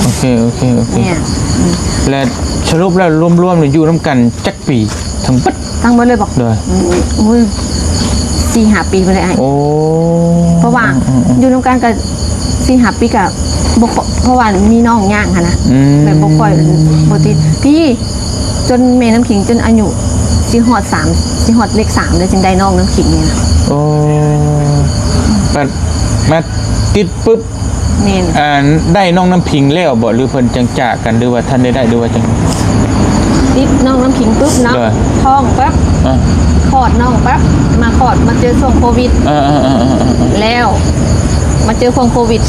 ໂອເຄ ໂອເຄ ໂອເຄ ແມ່ນ ອືມ ແລະ ສະຫຼຸບແລ້ວລວມໆແລ້ວຢູ່ນຳກັນຈັກປີທັງເບິດ? ທັງເບິດເລີຍບໍ? ໂດຍ ອືມ ໂອ້ຍ ສີ່ຫ້າປີພຸ້ນແຫຼະອ້າຍ ໂອ້ ເພາະວ່າ ອືມໆໆ ຢູ່ນຳກັນກໍສີ່ຫ້າປີກໍບໍ່ຄ່ອຍ ເພາະວ່າມີນ້ອງຍ່າງຫັ້ນນະ ອືມ ແບບບໍ່ຄ່ອຍ ບໍ່ຕິດ ພີ້ ຈົນແມ່ນ້ຳຄິງຈົນອາຍຸຊິຮອດສາມ ຊິຮອດເລກສາມເລີຍ ຈຶ່ງໄດ້ນ້ອງນ້ຳຄິງນີ້ນະ ໂອ້ ບັດມາຕິດປຶບ ແມ່ນ ອ່າ ໄດ້ນ້ອງນ້ຳພິງແລ້ວບໍ ຫຼືເພິ່ນຈັ່ງຈາກກັນ ຫຼືວ່າທັນໄດ້ໄດ້ ຫຼືວ່າຈັ່ງ? ຕິດນ້ອງນ້ຳພິງປຶບເນາະ ໂດຍ ທ້ອງປັບ ອ່າ ຄອດນ້ອງປັບ ມາຄອດ ມາເຈີຊ່ວງໂຄວິດ ເອີໆໆໆໆ ແລ້ວມາເຈີຊ່ວງໂຄວິດ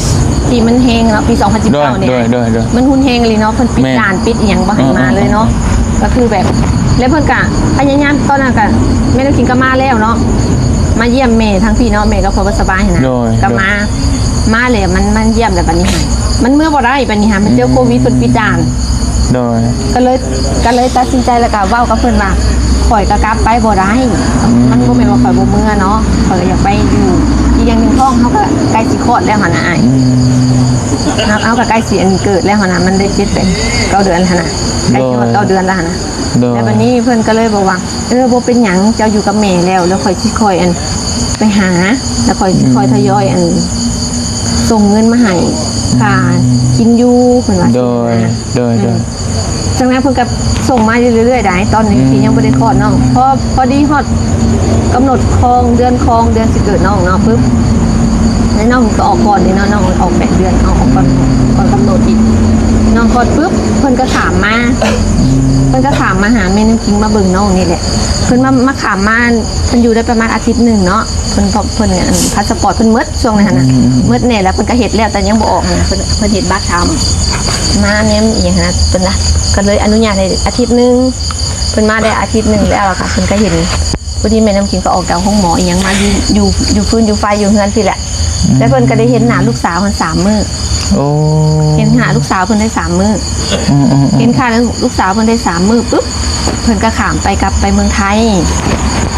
ທີ່ມັນແຮງເນາະ ປີສອງພັນສິບເກົ້ານີ້ ໂດຍໆໆໆ ມັນຮຸນແຮງອີ່ຫຼີເນາະ ເພິ່ນປິດ ແມ່ນ ດ່ານປິດອີ່ຫຍັງບໍ່ໃຫ້ມາເລີຍເນາະ ເອີໆໆໆ ກໍຄືແບບ ແລ້ວເພິ່ນກະພະຍາຍາມ ຕອນນັ້ນກະແມ່ນ້ຳຄິງກໍມາແລ້ວເນາະ ມາຢ້ຽມແມ່ທາງພີ້ເນາະ ແມ່ກໍບໍ່ສະບາຍຫັ້ນນະ ໂດຍ ກໍມາ ໂດຍ ມາແລ້ວ ມັນ ມັນຢ້ຽມແລ້ວບັດນີ້ຫັ້ນ ມັນເມືອບໍ່ໄດ້ບັດນີ້ຫັ້ນ ມັນເຈີໂຄວິດ ອືມ ເພິ່ນປິດດ່ານ ໂດຍ ກໍເລີຍ ກໍເລີຍຕັດສິນໃຈ ແລ້ວກໍເວົ້າກັບເພິ່ນວ່າ ຂ້ອຍກໍກັບໄປບໍ່ໄດ້ ອືມ ມັນບໍ່ແມ່ນວ່າຂ້ອຍບໍ່ເມືອເນາະ ຂ້ອຍກໍຢາກໄປຢູ່ ອີກຢ່າງໜຶ່ງທ້ອງເຮົາກໍໃກ້ຊິຄອດແລ້ວຫັ້ນນະອ້າຍ ອືມ ເຮົາ ເຮົາກໍໃກ້ຊິອັນເກີດແລ້ວຫັ້ນນະ ມັນໄດ້ເຈັດ ແປດ ເກົ້າເດືອນແລ້ວຫັ້ນນະ ໃກ້ຊິຮອດເກົ້າເດືອນແລ້ວຫັ້ນນະ ໂດຍ ແລ້ວບັດນີ້ເພິ່ນກໍເລີຍບອກວ່າ ເອີ ບໍ່ເປັນຫຍັງ ເຈົ້າຢູ່ກັບແມ່ແລ້ວ ແລ້ວຂ້ອຍຊິຄ່ອຍອັນ ໄປຫາ ແລ້ວຂ້ອຍຊິຄ່ອຍ ອືມ ທະຍອຍອັນ ສົ່ງເງິນມາໃຫ້ ອືມ ຄ່າກິນຢູ່ ເພິ່ນວ່າ ໂດຍ ຊີ້ນະ ໂດຍ ອືມ ໂດຍ ຈັ່ງນັ້ນເພິ່ນກໍສົ່ງມາຢູ່ເລື້ອຍໆໄດ໋ ຕອນນີ້ ອືມ ທີ່ຍັງບໍ່ໄດ້ຄອດນ້ອງ ພໍ ພໍດີຮອດກຳນົດຄອງ ເດືອນຄອງ ເດືອນຊິເກີດນ້ອງເນາະ ປຶບ ແລ້ວນ້ອງກໍອອກກ່ອນເດເນາະ ນ້ອງອອກແປດເດືອນ ເອົາອອກກ່ອນ ອືມ ກ່ອນກຳນົດອີກ ນ້ອງຄອດປຶບ ເພິ່ນກໍຖາມມາ ອືມ ເພິ່ນກໍຂ້າມມາຫາແມ່ນ້ຳຄິງ ມາເບິ່ງນ້ອງນີ້ແຫຼະ. ເພິ່ນມາ ມາຂ້າມມາ ເພິ່ນຢູ່ໄດ້ປະມານອາທິດໜຶ່ງເນາະ. ເພິ່ນ ເພາະເພິ່ນ ອັນ ພາສະປອດເພິ່ນໝົດຊ່ວງນັ້ນຫັ້ນນະ ອືມ ໝົດແດ່ແລ້ວ. ເພິ່ນກໍເຮັດແລ້ວ ແຕ່ຍັງບໍ່ອອກຫັ້ນນະ. ເພິ່ນ ເພິ່ນເຮັດບັດທຳມາແນມອີ່ຫຍັງຫັ້ນນະ ເພິ່ນລະ ກໍເລີຍອະນຸຍາດໃຫ້ອາທິດໜຶ່ງ. ເພິ່ນມາໄດ້ອາທິດໜຶ່ງແລ້ວ ແລ້ວກໍເພິ່ນກໍເຫັນ ພໍດີແມ່ນ້ຳຄິງກໍອອກຈາກໂຮງໝໍອີ່ຫຍັງມາ ຢູ່ ຢູ່ ຢູ່ຟືນຢູ່ໄຟຢູ່ເຮືອນພີ້ແຫຼະ. ອືມ ແລ້ວເພິ່ນກໍໄດ້ເຫັນໜ້າລູກສາວຫັ້ນສາມມື້. ໂອ້ ເຫັນໜ້າລູກສາວເພິ່ນໄດ້ສາມມື້. ອືມໆໆ ເຫັນຄ່າລູກສາວເພິ່ນໄດ້ສາມມື້ປຶບ ເພິ່ນກໍຂ້າມໄປກັບໄປເມືອງໄທ.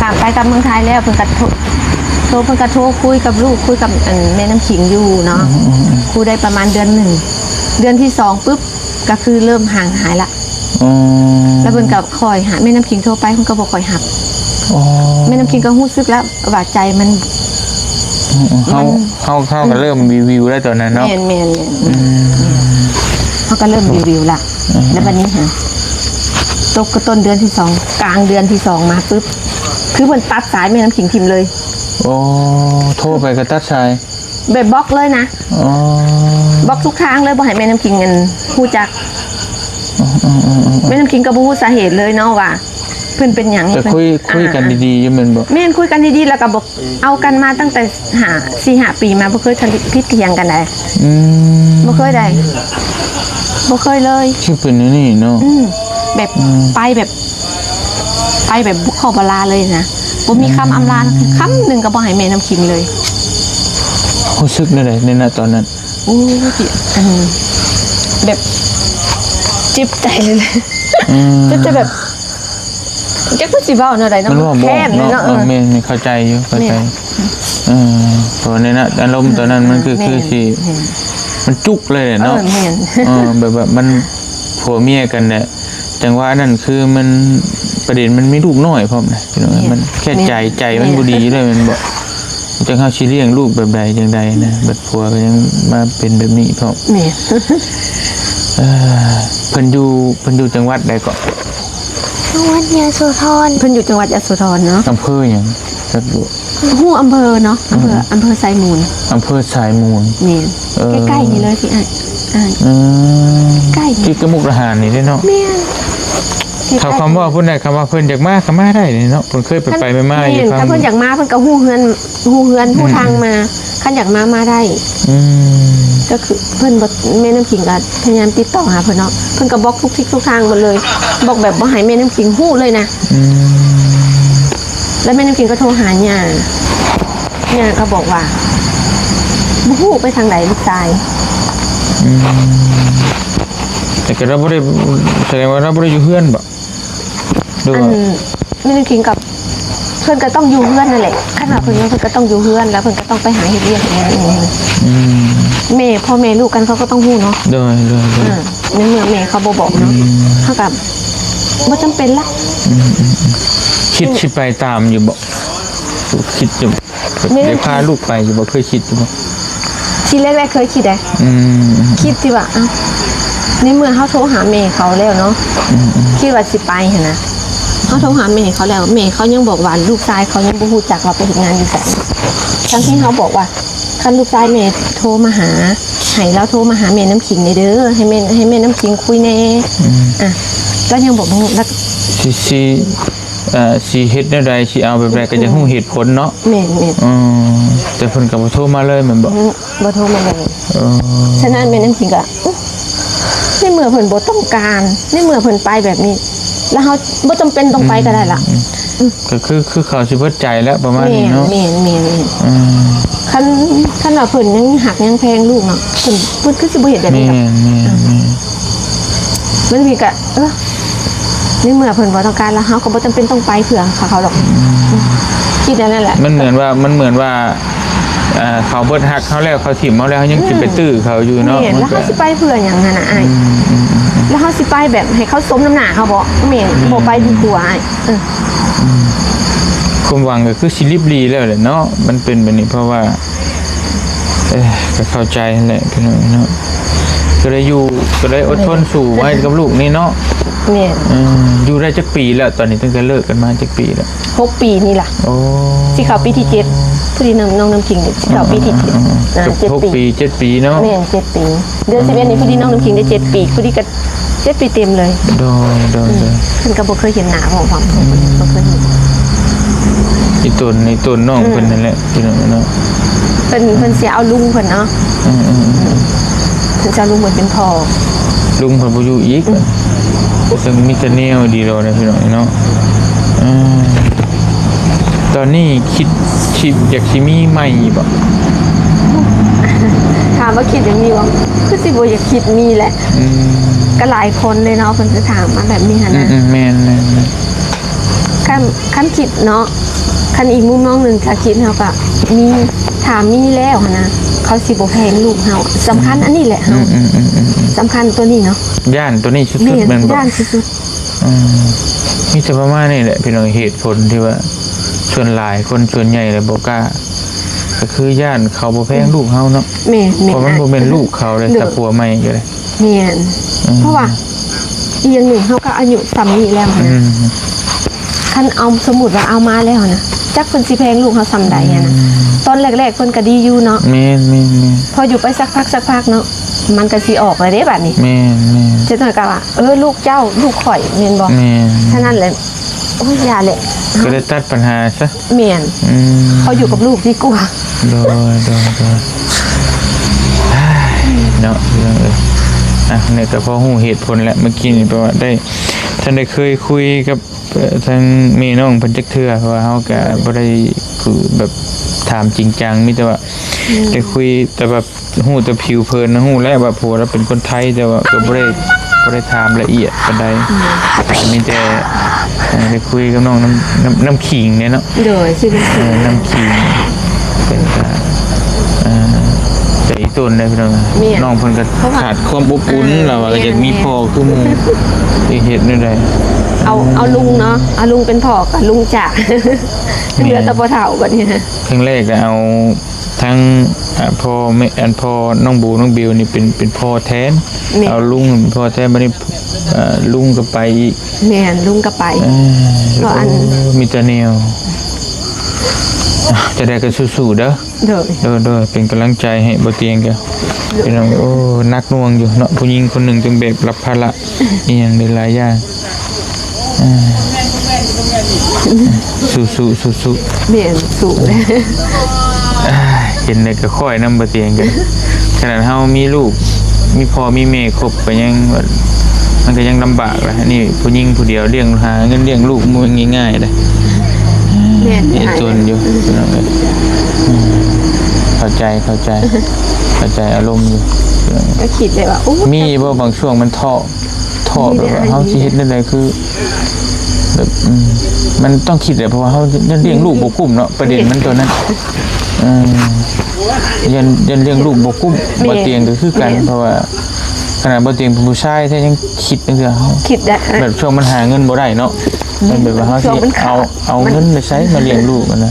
ຂ້າມໄປກັບເມືອງໄທແລ້ວ ເພິ່ນກໍໂທ ໂທ ເພິ່ນກໍໂທຄຸຍກັບລູກ ຄຸຍກັບ ອັນ ແມ່ນ້ຳຄິງຢູ່ເນາະ. ອືມໆໆ ຄຸຍໄດ້ປະມານເດືອນໜຶ່ງ ເດືອນທີສອງປຶບ ກໍຄືເລີ່ມຫ່າງຫາຍລະ. ອໍ ແລ້ວເພິ່ນກໍຄ່ອຍຫາ ແມ່ນ້ຳຄິງໂທໄປ ເພິ່ນກໍບໍ່ຄ່ອຍຮັບ. ອໍ ແມ່ນ້ຳຄິງກໍຮູ້ສຶກແລ້ວວ່າໃຈມັນ ອືມໆ ເຮົາ ມັນ ເຮົາ ເຮົາກໍເລີ່ມວິວໆ ແລ້ວຕອນນັ້ນເນາະ. ແມ່ນໆໆ ອືມ ເຮົາກໍເລີ່ມວິວໆ ລະ. ອືມ ແລ້ວບັດນີ້ຫາ ຕົກກໍຕົ້ນເດືອນທີສອງ ກາງເດືອນທີສອງມາປຶບ ຄືເພິ່ນຕັດສາຍແມ່ນ້ຳຄິງຖິ້ມເລີຍ. ໂອ້ ໂທໄປກໍຕັດສາຍ ແບບບລັອກເລີຍນະ. ອໍ ບລັອກທຸກທາງເລີຍ ບໍ່ໃຫ້ແມ່ນ້ຳຄິງ ອັນ ຮູ້ຈັກ. ອືມໆໆໆ ແມ່ນ້ຳຄິງກໍບໍ່ຮູ້ສາເຫດເລີຍເນາະວ່າເພິ່ນເປັນຫຍັງ. ແຕ່ຄຸຍ ຄຸຍກັນດີໆ ຢູ່ແມ່ນບໍ່? ແມ່ນ ຄຸຍກັນດີໆ ແລ້ວກໍບໍ່ ເອົາກັນມາຕັ້ງແຕ່ຫ້າ ສີ່ຫ້າປີມາ ບໍ່ເຄີຍທະເລາະຜິດຖຽງກັນໃດ. ອືມ ບໍ່ເຄີຍໃດ ບໍ່ເຄີຍເລີຍ. ຄືເປັນແນວນີ້ເນາະ. ອືມ ແບບ ອືມ ໄປແບບ ໄປແບບບໍ່ຂໍບໍ່ລາເລີຍນະ ບໍ່ມີຄຳອຳລາ ອືມ ຄຳໜຶ່ງກໍບໍ່ໃຫ້ແມ່ນ້ຳຄິງເລີຍ. ຮູ້ສຶກແນວໃດໃນນະຕອນນັ້ນ? ໂອ້ຍ ອັນ ແບບເຈັບໃຈເລີຍ. ອືມ ເຈັບໃຈແບບ ຈັກວ່າຊິເວົ້າແນວໃດເນາະ ມັນເວົ້າບໍ່ອອກເນາະ. ແມ່ນໆ ເຂົ້າໃຈຢູ່ ເຂົ້າໃຈ. ເອີ ເພາະວ່າໃນນະ ອາລົມຕອນນັ້ນມັນຄື ຄືຊິ ມັນຈຸກເລີຍແຫຼະເນາະ. ເອີ ແມ່ນ ເອີ ແບບ ແບບມັນຜົວເມຍກັນແຫຼະ ຈັງຫວະນັ້ນຄືມັນ ປະເດັນມັນມີລູກນ້ອຍພ້ອມນະ ພີ່ນ້ອງ. ມັນແຄ່ໃຈ ໃຈມັນບໍ່ດີເລີຍແມ່ນບໍ່? ຈັກເຮົາຊິລ້ຽງລູກແບບໃດຈັ່ງໃດນະ ບັດຜົວກໍຍັງມາເປັນແບບນີ້ພ້ອມ. ແມ່ນ ເອີ ເພິ່ນຢູ່ ເພິ່ນຢູ່ຈັງຫວັດໃດເກາະ? ຈັງຫວັດຍະໂສທອນ. ເພິ່ນຢູ່ຈັງຫວັດຍະໂສທອນເນາະ. ອຳເພີຫຍັງ? ຈັກບໍ່ ຮູ້ອຳເພີເນາະ ອຳເພີ ອືມ ອຳເພີໄຊມູນ. ອຳເພີໄຊມູນ ແມ່ນ. ເອີ ໃກ້ໆ ນີ້ເລີຍທີ່ອ້າຍ ອ້າຍ ອືມ ໃກ້ ຕິດກັບມຸກດາຫານນີ້ເດ້ເນາະ. ແມ່ນ ໃກ້ໆ ຖ້າຄຳເວົ້າພຸ້ນໄດ້ ຄຳວ່າເພິ່ນຢາກມາກໍມາໄດ້ນີ້ເນາະ ເພິ່ນເຄີຍໄປໆມາໆຢູ່. ແມ່ນ ຄັນເພິ່ນຢາກມາເພິ່ນກໍຮູ້ເຮືອນ ຮູ້ເຮືອນ ອືມ ຮູ້ທາງມາ. ຄັນຢາກມາ ມາໄດ້. ອືມ ກໍຄືເພິ່ນບໍ່ ແມ່ນ້ຳຄິງກໍພະຍາຍາມຕິດຕໍ່ຫາເພິ່ນເນາະ ເພິ່ນກໍບລັອກທຸກທິດທຸກທາງໝົດເລີຍ ບລັອກແບບບໍ່ໃຫ້ແມ່ນ້ຳຄິງຮູ້ເລີຍນະ. ອືມ ແລ້ວແມ່ນ້ຳຄິງກໍໂທຫາຍ່າ ຍ່າກໍບອກວ່າ ບໍ່ຮູ້ໄປທາງໃດລູກຊາຍ. ອືມ ແຕ່ກໍລາວບໍ່ໄດ້ ສະແດງວ່າລາວບໍ່ໄດ້ຢູ່ເຮືອນບໍ? ຫຼືວ່າ ອັນ ແມ່ນ້ຳຄິງກັບ ເພິ່ນກໍຕ້ອງຢູ່ເຮືອນນັ້ນແຫຼະ ຄັນວ່າເພິ່ນ ເພິ່ນກໍຕ້ອງຢູ່ເຮືອນ ແລ້ວເພິ່ນກໍຕ້ອງໄປຫາເຮັດວຽກເຮັດງານ. ອືມ ແມ່ ພໍ່ແມ່ລູກກັນເຂົາກໍຕ້ອງຮູ້ເນາະ. ໂດຍ ໂດຍ ໂດຍ ອ່າ ໃນເມື່ອແມ່ເຂົາບໍ່ບອກເນາະ ອືມ ເຮົາກໍບໍ່ຈຳເປັນລະ. ອືມ ອືມ ອືມ ຄິດຊິໄປຕາມຢູ່ບໍ່? ຄິດຢູ່ ແມ່ ໄດ້ພາລູກໄປຢູ່ບໍ່? ເຄີຍຄິດຢູ່ບໍ່? ທີແລກໆ ເຄີຍຄິດໄດ໋. ອືມ ຄິດທີ່ວ່າ ອ້າວ ໃນເມື່ອເຮົາໂທຫາແມ່ເຂົາແລ້ວເນາະ ອືມ ຄິດວ່າຊິໄປຫັ້ນນະ ເຮົາໂທຫາແມ່ເຂົາແລ້ວ ແມ່ເຂົາຍັງບອກວ່າລູກຊາຍເຂົາຍັງບໍ່ຮູ້ຈັກວ່າໄປເຮັດງານຢູ່ໃສ ທັງທີ່ເຮົາບອກວ່າ ຄັນລູກຊາຍແມ່ໂທມາຫາ ໃຫ້ລາວໂທມາຫາແມ່ນ້ຳຄິງແດ່ເດີ ໃຫ້ແມ່ ໃຫ້ແມ່ນ້ຳຄິງຄຸຍແດ່. ອືມ ອ່ະ ລາວຍັງບອກບໍ່ຮູ້ ລາວ ຊິ ຊິ ເອີ ຊິເຮັດແນວໃດ ຊິເອົາແບບໃດ ກໍຢາກຮູ້ເຫດຜົນເນາະ. ແມ່ນໆ ເອີ ແຕ່ເພິ່ນກໍບໍ່ໂທມາເລີຍແມ່ນບໍ່? ອືມ ບໍ່ໂທມາເລີຍ. ເອີ ສະນັ້ນແມ່ນ້ຳຄິງກໍ ອື ໃນເມື່ອເພິ່ນບໍ່ຕ້ອງການ ໃນເມື່ອເພິ່ນໄປແບບນີ້ ແລ້ວເຮົາບໍ່ຈຳເປັນຕ້ອງໄປກໍໄດ້ລະ. ອືມ ອືມ ກໍຄື ຄືເຂົາຊິເບິດໃຈແລ້ວປະມານນີ້ເນາະ. ແມ່ນໆໆໆ ອືມ ຄັນ ຄັນວ່າເພິ່ນຍັງຮັກຍັງແພງລູກເນາະ ເພິ່ນ ເພິ່ນຄືຊິບໍ່ເຮັດແບບນີ້ດອກ. ແມ່ນໆໆ ມັນມີກະ ເອີ ໃນເມື່ອເພິ່ນບໍ່ຕ້ອງການ ແລ້ວເຮົາກໍບໍ່ຈຳເປັນຕ້ອງໄປເພື່ອເຂົາດອກ. ອືມ ຄິດແນວນັ້ນແຫຼະ. ມັນເໝືອນວ່າ ມັນເໝືອນວ່າ ເອີ ເຂົາເບິດຮັກເຮົາແລ້ວ ເຂົາຖິ້ມເຮົາແລ້ວ ເຮົາຍັງຊິໄປ ອືມ ຕື້ເຂົາຢູ່ເນາະ. ແມ່ນ ມັນ ແລ້ວເຮົາຊິໄປເພື່ອຫຍັງຫັ້ນນະອ້າຍ? ອືມ ແລ້ວເຮົາຊິໄປແບບໃຫ້ເຂົາສົມນ້ຳໜ້າເຮົາບໍ? ແມ່ນ ອືມ ບໍ່ໄປດີກວ່າອ້າຍ. ເອີ ອືມ ຄວາມຫວັງກໍຄືຊິລິບຫຼີແລ້ວແຫຼະເນາະ ມັນເປັນແບບນີ້ ເພາະວ່າ ເອີ ກໍເຂົ້າໃຈຫັ້ນແຫຼະພີ່ນ້ອງເນາະ ກໍໄດ້ຢູ່ ກໍໄດ້ອົດທົນສູ້ໄວ້ກັບລູກນີ້ເນາະ. ແມ່ນ ເອີ ຢູ່ໄດ້ຈັກປີແລ້ວ? ຕອນນີ້ຕັ້ງແຕ່ເລີກກັນມາຈັກປີແລ້ວ? ຫົກປີນີ້ລະ. ໂອ້ ຊິເຂົ້າປີທີເຈັດ ພໍດີນ້ອງ ນ້ອງນ້ຳຄິງຊິເຂົ້າປີທີເຈັດ. ອືມ ອ່າ ເຈັດປີ ຫົກປີ ເຈັດປີເນາະ. ແມ່ນ ເຈັດປີ ເດືອນສິບເອັດນີ້ ອືມ ພໍດີນ້ອງນ້ຳຄິງໄດ້ເຈັດປີ ພໍດີກໍ ເຈັດປີເຕັມເລີຍ. ໂດຍ ໂດຍ ອືມ ໂດຍ ເພິ່ນກໍບໍ່ເຄີຍເຫັນໜ້າເວົ້າຫຍັງ ອືມ ເພິ່ນບໍ່ເຄີຍເຫັນ. ອີຕົນ ອີຕົນນ້ອງ ອືມ ເພິ່ນນັ້ນແຫຼະ ພີ່ນ້ອງເນາະ. ເພິ່ນ ເພິ່ນຊິເອົາລຸງເພິ່ນເນາະ. ອືມ ອືມ ອືມ ເພິ່ນຊິເອົາລຸງເພິ່ນເປັນພໍ່. ລຸງເພິ່ນບໍ່ຢູ່ອີກ. ອືມ ເຊິ່ງມີແຕ່ແນວດີດອກເດ້ ພີ່ນ້ອງເນາະ. ເອີ ຕອນນີ້ຄິດ ຄິດຢາກຊິມີໃໝ່ຢູ່ບໍ່? ຖາມວ່າຄິດຢາກມີບໍ່? ຄືຊິບໍ່ຢາກຄິດມີແຫຼະ. ອືມ ກໍຫຼາຍຄົນເລີຍເນາະ ເພິ່ນຈະຖາມມາແບບນີ້ຫັ້ນນະ. ອືມ ອືມ ແມ່ນ ແມ່ນ ແມ່ນ. ຄັນ ຄັນຄິດເນາະ ຄັນອີກມຸມມອງໜຶ່ງ ຖ້າຄິດເຮົາກໍມີ ຖ້າມີແລ້ວຫັ້ນນະ ເຂົາຊິບໍ່ແພງລູກເຮົາ. ສຳຄັນ ອືມ ອັນນີ້ແຫຼະ ເຮົາ ອືມ ອືມ ສຳຄັນຕົວນີ້ເນາະ. ຢ້ານຕົວນີ້ສຸດໆ ແມ່ນ ແມ່ນບໍ່? ຢ້ານສຸດໆ. ອືມ ມີແຕ່ປະມານນີ້ແຫຼະ ພີ່ນ້ອງ ເຫດຜົນທີ່ວ່າສ່ວນຫຼາຍ ຄົນສ່ວນໃຫຍ່ແຫຼະບໍ່ກ້າ ກໍຄືຢ້ານເຂົາບໍ່ແພງ ອືມ ລູກເຮົາເນາະ. ແມ່ນໆ ເພາະມັນບໍ່ແມ່ນລູກເຂົາເດ້ ໂດຍ ຖ້າຜົວໃໝ່ກໍໄດ້. ແມ່ນ ອືມ ເພາະວ່າອີກຢ່າງໜຶ່ງ ເຮົາກໍອາຍຸສ່ຳນີ້ແລ້ວຫັ້ນນະ. ອືມ ຄັນເອົາ ສົມມຸດວ່າເອົາມາແລ້ວນະ ຈັກເພິ່ນຊິແພງລູກເຮົາສ່ຳໃດຫັ້ນນະ. ອືມ ຕອນແລກໆ ເພິ່ນກໍດີຢູ່ເນາະ. ແມ່ນໆໆ ພໍຢູ່ໄປສັກພັກ ສັກພັກເນາະ ມັນກໍຊິອອກແລ້ວເດ້ບາດນີ້. ແມ່ນໆ ຈັກໜ້ອຍກໍວ່າ ເອີ ລູກເຈົ້າ ລູກຂ້ອຍ ແມ່ນບໍ່? ແມ່ນ ສະນັ້ນແຫຼະ ໂອ້ຍ ຢ່າແຫຼະ ກໍໄດ້ຕັດປັນຫາຊະ. ແມ່ນ ອືມ ເຂົາຢູ່ກັບລູກດີກວ່າ. ໂດຍ ໂດຍ ໂດຍ ເນາະ ພີ່ນ້ອງເອີຍ. ອ່ະ ນີ້ກໍພໍຮູ້ເຫດຜົນແລ້ວ. ເມື່ອກີ້ນີ້ແປວ່າໄດ້ ທ່ານໄດ້ເຄີຍຄຸຍກັບ ເອີ ທາງແມ່ນ້ອງເພິ່ນຈັກເທື່ອ ເພາະວ່າເຮົາກໍບໍ່ໄດ້ ຄື ແບບຖາມຈິງຈັງ ມີແຕ່ວ່າ ອືມ ໄດ້ຄຸຍ ແຕ່ວ່າ ຮູ້ແຕ່ຜິວເຜິນ ຮູ້ແລ້ວວ່າຜົວລາວເປັນຄົນໄທ ແຕ່ວ່າກໍບໍ່ໄດ້ ບໍ່ໄດ້ຖາມລະອຽດປານໃດ. ອືມ ມີແຕ່ ເອີ ໄດ້ຄຸຍກັບນ້ອງນ້ຳ ນ້ຳ ນ້ຳຂິງແດ່ເນາະ. ໂດຍ ຊື່ນ້ຳຂິງ ເອີ ນ້ຳຂິງ ເພິ່ນກໍ ເອີ ໃຈອີ່ຕົນເດ້ພີ່ນ້ອງ. ແມ່ນ ນ້ອງເພິ່ນກໍ ເພາະວ່າ ຂາດຄວາມອົບອຸ່ນ ເອີ ລາວວ່າ ແມ່ນ ກໍຢາກມີ ແມ່ນ ພໍ່ຄືໝູ່ ຊິເຮັດແນວໃດ? ເອົາ ເອົາລຸງເນາະ ເອົາລຸງເປັນພໍ່ກໍລຸງຈາກ ແມ່ນ ເຫຼືອແຕ່ພໍ່ເຖົ້າບັດນີ້. ຄັ້ງແລກກໍເອົາ ທັງ ອ່າ ພໍ່ແມ່ ອັນ ພໍ່ນ້ອງບູນ້ອງບິວນີ້ເປັນ ເປັນພໍ່ແທນ. ແມ່ນ ເອົາລຸງເປັນພໍ່ແທນ ບັດນີ້ ເອີ ລຸງກໍໄປອີກ. ແມ່ນ ລຸງກໍໄປ. ເອີ ເພາະອັນ ໂອ້ ມີແຕ່ແນວ ອ່າ ຈັ່ງໃດກໍສູ້ໆເດີ. ໂດຍ ໂດຍ ໂດຍ ເປັນກຳລັງໃຈໃຫ້ບໍ່ຕຽງກໍ ໂດຍ ພີ່ນ້ອງ. ໂອ້ ໜັກໜ່ວງຢູ່ເນາະ ຜູ້ຍິງຄົນໜຶ່ງຕ້ອງແບກຮັບພາລະ ອີ່ຫຍັງໄດ້ຫຼາຍຢ່າງ. ອ່າ ສູ້ໆ ສູ້ໆ ແມ່ນ ສູ້. ອ່າ ເຫັນແລ້ວກໍຄ້ອຍນຳບໍ່ຕຽງກັນ. ຂະໜາດເຮົາມີລູກ ມີພໍ່ມີແມ່ຄົບກໍຍັງ ມັນກໍຍັງລຳບາກລະ. ອັນນີ້ຜູ້ຍິງຜູ້ດຽວລ້ຽງ ຫາເງິນລ້ຽງລູກບໍ່ແມ່ນງ່າຍໆເດ້. ແມ່ນ ເຮັດຈົນຢູ່ ພີ່ນ້ອງເອີຍ. ອືມ ເຂົ້າໃຈ ເຂົ້າໃຈ ເຂົ້າໃຈອາລົມຢູ່ ພີ່ນ້ອງເອີຍ. ກໍຄິດໄດ້ວ່າ ໂອ້ ມີບໍ່ບາງຊ່ວງມັນທໍ້ ທໍ້ແບບວ່າເຮົາຊິເຮັດແນວໃດ ຄື ແບບ ອືມ ມັນຕ້ອງຄິດແຫຼະ ເພາະວ່າເຮົາຍັງລ້ຽງລູກບໍ່ກຸ້ມເນາະ ປະເດັນມັນຕົວນັ້ນ. ເອີ ຢ້ານ ຢ້ານລ້ຽງລູກບໍ່ກຸ້ມ. ແມ່ນ ບໍ່ຕຽງກໍຄືກັນ ແມ່ນ ເພາະວ່າຂະໜາດບໍ່ຕຽງເປັນຜູ້ຊາຍແທ້ຍັງຄິດຈັ່ງຊີ້. ເຮົາຄິດໄດ້ ແບບຊ່ວງມັນຫາເງິນບໍ່ໄດ້ເນາະ ມັນແບບວ່າເຮົາຊິເອົາ ເອົາເງິນໄປໃສມາລ້ຽງລູກຫັ້ນນະ.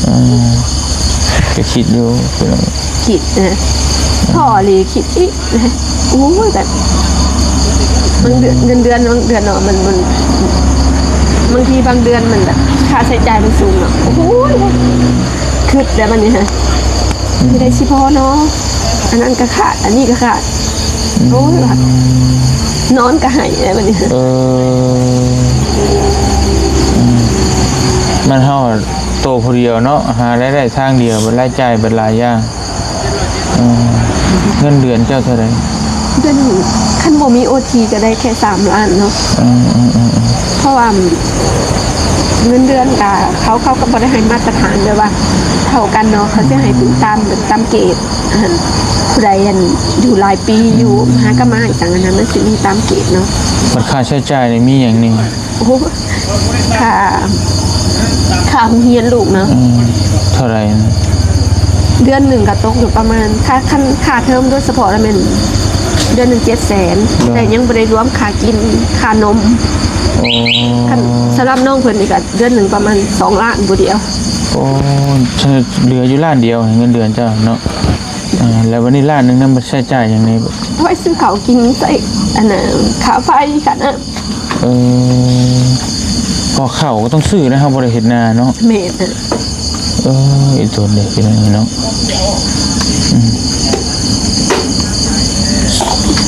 ເອີ ກໍຄິດຢູ່ ຄິດນະ ພໍອີ່ຫຼີ ຄິດອີກນະ. ໂອ້ຍ ແບບ ບາງເດືອນ ເງິນເດືອນ ບາງເດືອນເນາະ ມັນ ມັນ ບາງທີບາງເດືອນມັນແບບຄ່າໃຊ້ຈ່າຍມັນສູງເນາະ. ໂອ້ຍ ຄຶດແລ້ວບັດນີ້ຫັ້ນ ຊິໄດ້ຊິພໍເນາະ ອັນນັ້ນກໍຂາດ ອັນນີ້ກໍຂາດ. ໂອ້ຍ ວ່າ ນອນກໍໄຫ້ແລ້ວບັດນີ້. ເອີ ອືມ ມັນເຮົາ ໂຕຜູ້ດຽວເນາະ ຫາລາຍໄດ້ທາງດຽວ ບັດລາຍຈ່າຍບັດຫຼາຍຢ່າງ. ເອີ ເງິນເດືອນເຈົ້າເທົ່າໃດ? ເດືອນ ຄັນບໍ່ມີໂອທີກໍໄດ້ແຄ່ສາມລ້ານເນາະ. ເອີ ເອີ ເອີ ເອີ ເພາະວ່າເງິນເດືອນກະ ເຂົາ ເຂົາກໍບໍ່ໄດ້ໃຫ້ມາດຕະຖານແບບວ່າເທົ່າກັນເນາະ ເຂົາຊິໃຫ້ເປັນຕາມ ຕາມເກດ. ອັນ ຜູ້ໃດ ອັນ ຢູ່ຫຼາຍປີຢູ່ ອືມ ມະຫາກະມະຫຍັງຊັ້ນນະ ມັນຊິມີຕາມເກດເນາະ. ບັດຄ່າໃຊ້ຈ່າຍນີ້ມີຫຍັງແດ່? ໂອ້ ຄ່າ ຄ່າໂຮງຮຽນລູກເນາະ. ອືມ ເທົ່າໃດນະ? ເດືອນໜຶ່ງກໍຕົກຢູ່ປະມານ ຄ່າ ຄັນຄ່າເທີມໂດຍສະເພາະລະແມ່ນເດືອນໜຶ່ງເຈັດແສນ ໂດຍ ແຕ່ຍັງບໍ່ໄດ້ລວມຄ່າກິນ ຄ່ານົມ. ໂອ້ ຄັນສຳລັບນ້ອງເພິ່ນນີ້ກໍເດືອນໜຶ່ງປະມານສອງລ້ານບໍ່ດຽວ. ໂອ້ ເຫຼືອຢູ່ລ້ານດຽວ ເງິນເດືອນເຈົ້າເນາະ. ເອີ ແລ້ວບັດນີ້ລ້ານໜຶ່ງນັ້ນມັນໃຊ້ຈ່າຍຫຍັງແດ່? ໄວ້ຊື້ເຂົ້າກິນ ໃຊ້ ອັນນ່າ ຄ່າໄຟ ຄ່ານ້ຳ. ເອີ ເພາະເຂົ້າກໍຕ້ອງຊື້ນະ ເຮົາບໍ່ໄດ້ເຮັດນາເນາະ. ແມ່ນ. ເອີ ອີ່ຕົນເດ້ ພີ່ນ້ອງເນາະ. ອືມ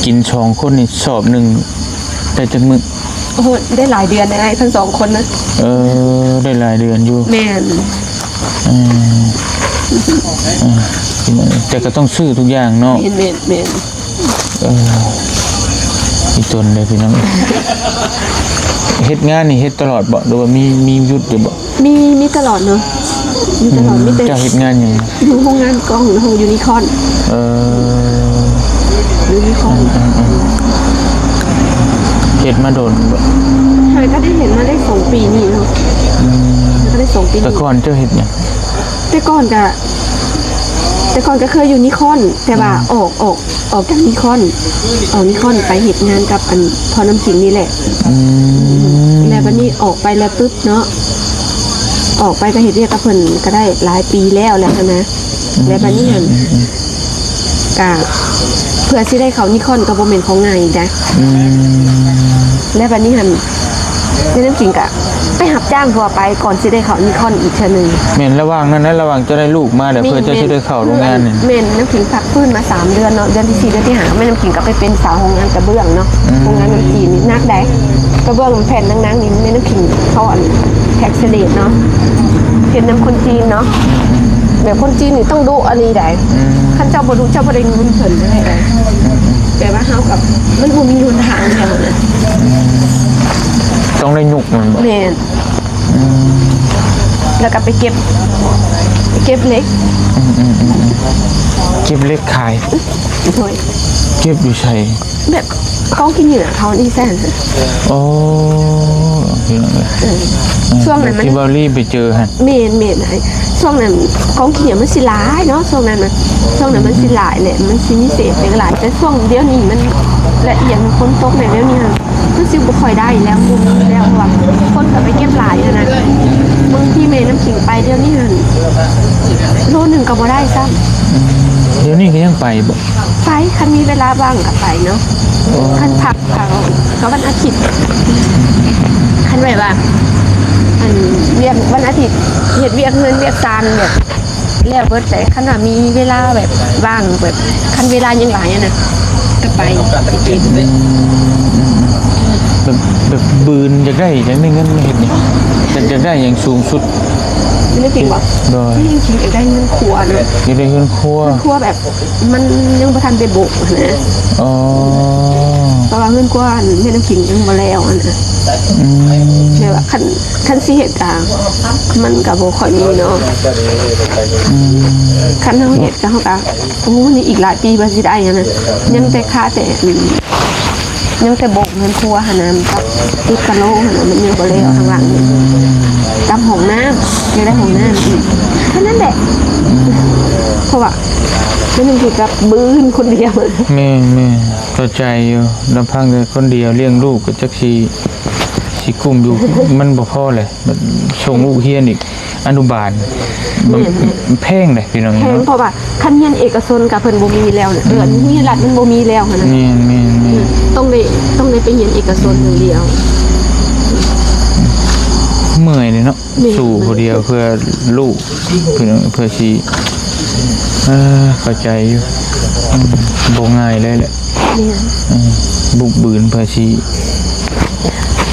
ເກ ກິນສອງຄົນນີ້ສອບໜຶ່ງໄດ້ຈັກມື້? ໂອ້ໂຫ ໄດ້ຫຼາຍເດືອນເດ້ອ້າຍ ເພິ່ນສອງຄົນນະ. ເອີ ໄດ້ຫຼາຍເດືອນຢູ່. ແມ່ນ. ເອີ ເອີ ແຕ່ກໍຕ້ອງຊື້ທຸກຢ່າງເນາະ. ແມ່ນໆໆ. ເອີ ອີຕົນເດ້ພີ່ນ້ອງ. ເຮັດງານນີ້ເຮັດຕະຫຼອດບໍ່ ຫຼືວ່າມີ ມີຢຸດຢູ່ບໍ່? ມີ ມີຕະຫຼອດເນາະ ມີຕະຫຼອດ. ອືມ ມີແຕ່ ເຈົ້າເຮັດງານຫຍັງ? ຢູ່ໂຮງງານກ້ອງ ໂຮງຢູນິຄອນ. ເອີ ຢູນິຄອນ. ອືມໆໆ. ເຮັດມາດົນບໍ່? ຫາກໍໄດ້ເຮັດມາໄດ້ສອງປີນີ້ເນາະ. ອືມ ຫາກໍໄດ້ສອງປີນີ້. ແຕ່ກ່ອນເຈົ້າເຮັດຫຍັງ? ແຕ່ກ່ອນກະ ແຕ່ກ່ອນກະເຄີຍຢູ່ນິຄອນ ແຕ່ວ່າ ອືມ ອອກ ອອກ ອອກຈາກນິຄອນ ອອກນິຄອນໄປເຮັດງານກັບອັນພໍ່ນ້ຳກິນນີ້ແຫຼະ. ອືມ ແລ້ວບັດນີ້ອອກໄປແລ້ວປຶບເນາະ ອອກໄປກະເຮັດວຽກກັບເພິ່ນກະໄດ້ຫຼາຍປີແລ້ວແຫຼະຫັ້ນນະ. ອືມ ແລ້ວບັດນີ້ຫັ້ນ ອືມ ກະເພື່ອຊິໄດ້ເຂົ້ານິຄອນກະບໍ່ແມ່ນຂອງງ່າຍອີກໃດ໋. ອືມ ແລ້ວບັດນີ້ຫັ້ນ ແມ່ນ້ຳກິນກະໄປຮັບຈ້າງທົ່ວໄປ ກ່ອນຊິໄດ້ເຂົ້ານິຄອນອີກເທື່ອໜຶ່ງ. ແມ່ນ ລະຫວ່າງນັ້ນນະ ລະຫວ່າງເຈົ້າໄດ້ລູກມາແລ້ວ ເພື່ອເຈົ້າຊິໄດ້ເຂົ້າໂຮງງານນີ້. ແມ່ນ ນ້ຳກິນພັກຟື້ນມາສາມເດືອນເນາະ ເດືອນທີສີ່ ເດືອນທີຫ້າ ແມ່ນ້ຳກິນກໍໄປເປັນສາວໂຮງງານກະເບື້ອງເນາະ. ອືມ ໂຮງງານນ້ຳຈີນນີ້ໜັກໃດ໋ ກະເບື້ອງແຜ່ນໜັງໆນີ້ ແມ່ນ້ຳກິນເຂົາອັນແພັກສະເລດເນາະ ເຮັດນຳຄົນຈີນເນາະ. ແບບຄົນຈີນນີ້ຕ້ອງດຸອີ່ຫຼີໃດ໋. ອືມ ຄັນເຈົ້າບໍ່ດຸ ເຈົ້າບໍ່ໄດ້ເງິນເພິ່ນເລີຍໃດ໋. ອືມ ແຕ່ວ່າເຮົາກັບ ມັນບໍ່ມີຫົນທາງແລ້ວນະ. ອືມ ຕ້ອງໄດ້ຍຸກມັນບໍ່? ແມ່ນ. ອືມ ແລ້ວກໍໄປເກັບ ເກັບເຫຼັກ. ອືມໆໆ ເກັບເຫຼັກຂາຍ. ໂດຍ. ເກັບຢູ່ໃສ? ແບບກອງຂີ້ເຫຍື້ອເຂົານີ້ຊັ້ນ. ໂອ້ ພີ່ນ້ອງເອີຍ. ເອີ ຊ່ວງນັ້ນມັນ ທີ່ເບົາລີໄປເຈີຫັ້ນ. ແມ່ນໆ ຊ່ວງນັ້ນກອງຂີ້ເຫຍື້ອມັນຊິຫຼາຍເນາະ ຊ່ວງນັ້ນນະ ຊ່ວງນັ້ນມັນຊິຫຼາຍແຫຼະ ມັນຊິມີເສດຫຍັງຫຼາຍ ແຕ່ຊ່ວງດຽວນີ້ມັນ ແລະ ອີ່ຫຍັງ ຝົນຕົກແຫຼະ ດຽວນີ້ຫັ້ນ ຄືຊິບໍ່ຄ່ອຍໄດ້ແລ້ວ ບໍ່ມີແລ້ວ ເພາະວ່າຄົນກໍໄປເກັບຫຼາຍຫັ້ນນະ. ບາງທີແມ່ນ້ຳຂິງໄປດຽວນີ້ຫັ້ນ ໂລໜຶ່ງກໍບໍ່ໄດ້ຊ້ຳ. ອືມ ດຽວນີ້ກໍຍັງໄປບໍ່? ໄປ ຄັນມີເວລາວ່າງກໍໄປເນາະ. ອໍ ຄັນພັກກໍ ກໍວັນອາທິດ ຄັນແບບວ່າ ອັນ ວຽກວັນອາທິດ ເຮັດວຽກເຮືອນວຽກຊານແບບ ແລ້ວເບິດ ແຕ່ຄັນວ່າມີເວລາແບບວ່າງ ແບບຄັນເວລາຍັງຫຼາຍຫັ້ນນະ ກໍໄປ ໄປເກັບ. ອືມ ແບບ ແບບບືນຢາກໄດ້ ຢາກໄດ້ເງິນມາເຮັດຫຍັງ? ຢາກ ຢາກໄດ້ຫຍັງສູງສຸດ? ເລື່ອງຈິງບໍ່? ໂດຍ ເລື່ອງຈິງຢາກໄດ້ເຮືອນຄົວນະ. ຢາກໄດ້ເຮືອນຄົວ ເຮືອນຄົວແບບ ມັນຍັງບໍ່ທັນໄດ້ໂບກຫັ້ນນະ. ອໍ ເພາະວ່າເຮືອນຄົວແມ່ນ້ຳຂິງຍັງບໍ່ແລ້ວຫັ້ນນະ. ອືມ ແບບວ່າຄັນ ຄັນຊິເຮັດກະ ມັນກະບໍ່ຄ່ອຍມີເນາະ. ອືມ ຄັນເຮົາເຮັດກະ ເຮົາກະ ໂອ້ ນີ້ອີກຫຼາຍປີກວ່າຊິໄດ້ຫັ້ນນະ. ອືມ ຍັງແຕ່ຄາແຕ່ ອືມ ຍັງແຕ່ໂບກເຮືອນຄົວຫັ້ນນະ ກັບຕິດກະໂລຫັ້ນນະ ມັນຍັງບໍ່ແລ້ວ ອືມ ທາງຫຼັງນີ້ ກັບຫ້ອງນ້ຳ ຍັງໄດ້ຫ້ອງນ້ຳອີກ ແຄ່ນັ້ນແຫຼະ. ອືມ ເພາະວ່າມັນຍັງຄືກັບບືນຄົນດຽວ. ແມ່ນໆ ເຂົ້າໃຈຢູ່ ລຳພັງແຕ່ຄົນດຽວລ້ຽງລູກກໍຈັກຊິ ຊິກຸ້ມຢູ່ ມັນບໍ່ພໍແຫຼະ ແບບສົ່ງລູກຮຽນອີກ ອະນຸບານ ແມ່ນໆ ແພງເດ້ພີ່ນ້ອງເນາະ. ແພງ ເພາະວ່າຄັນຮຽນເອກະຊົນກະເພິ່ນບໍ່ມີແລ້ວນະ. ເອີ ອືມ ອັນຮຽນລັດມັນບໍ່ມີແລ້ວຫັ້ນນະ. ແມ່ນໆໆ ຕ້ອງໄດ້ ຕ້ອງໄດ້ໄປຮຽນເອກະຊົນຢ່າງດຽວ. ເມື່ອຍເດ້ເນາະ. ແມ່ນ ສູ້ຜູ້ດຽວເພື່ອລູກ ເພື່ອ ເພື່ອຊິ ເອີ ເຂົ້າໃຈຢູ່. ອືມ ບໍ່ງ່າຍເລີຍແຫຼະ. ແມ່ນ ອືມ ບຸກບືນເພື່ອຊິ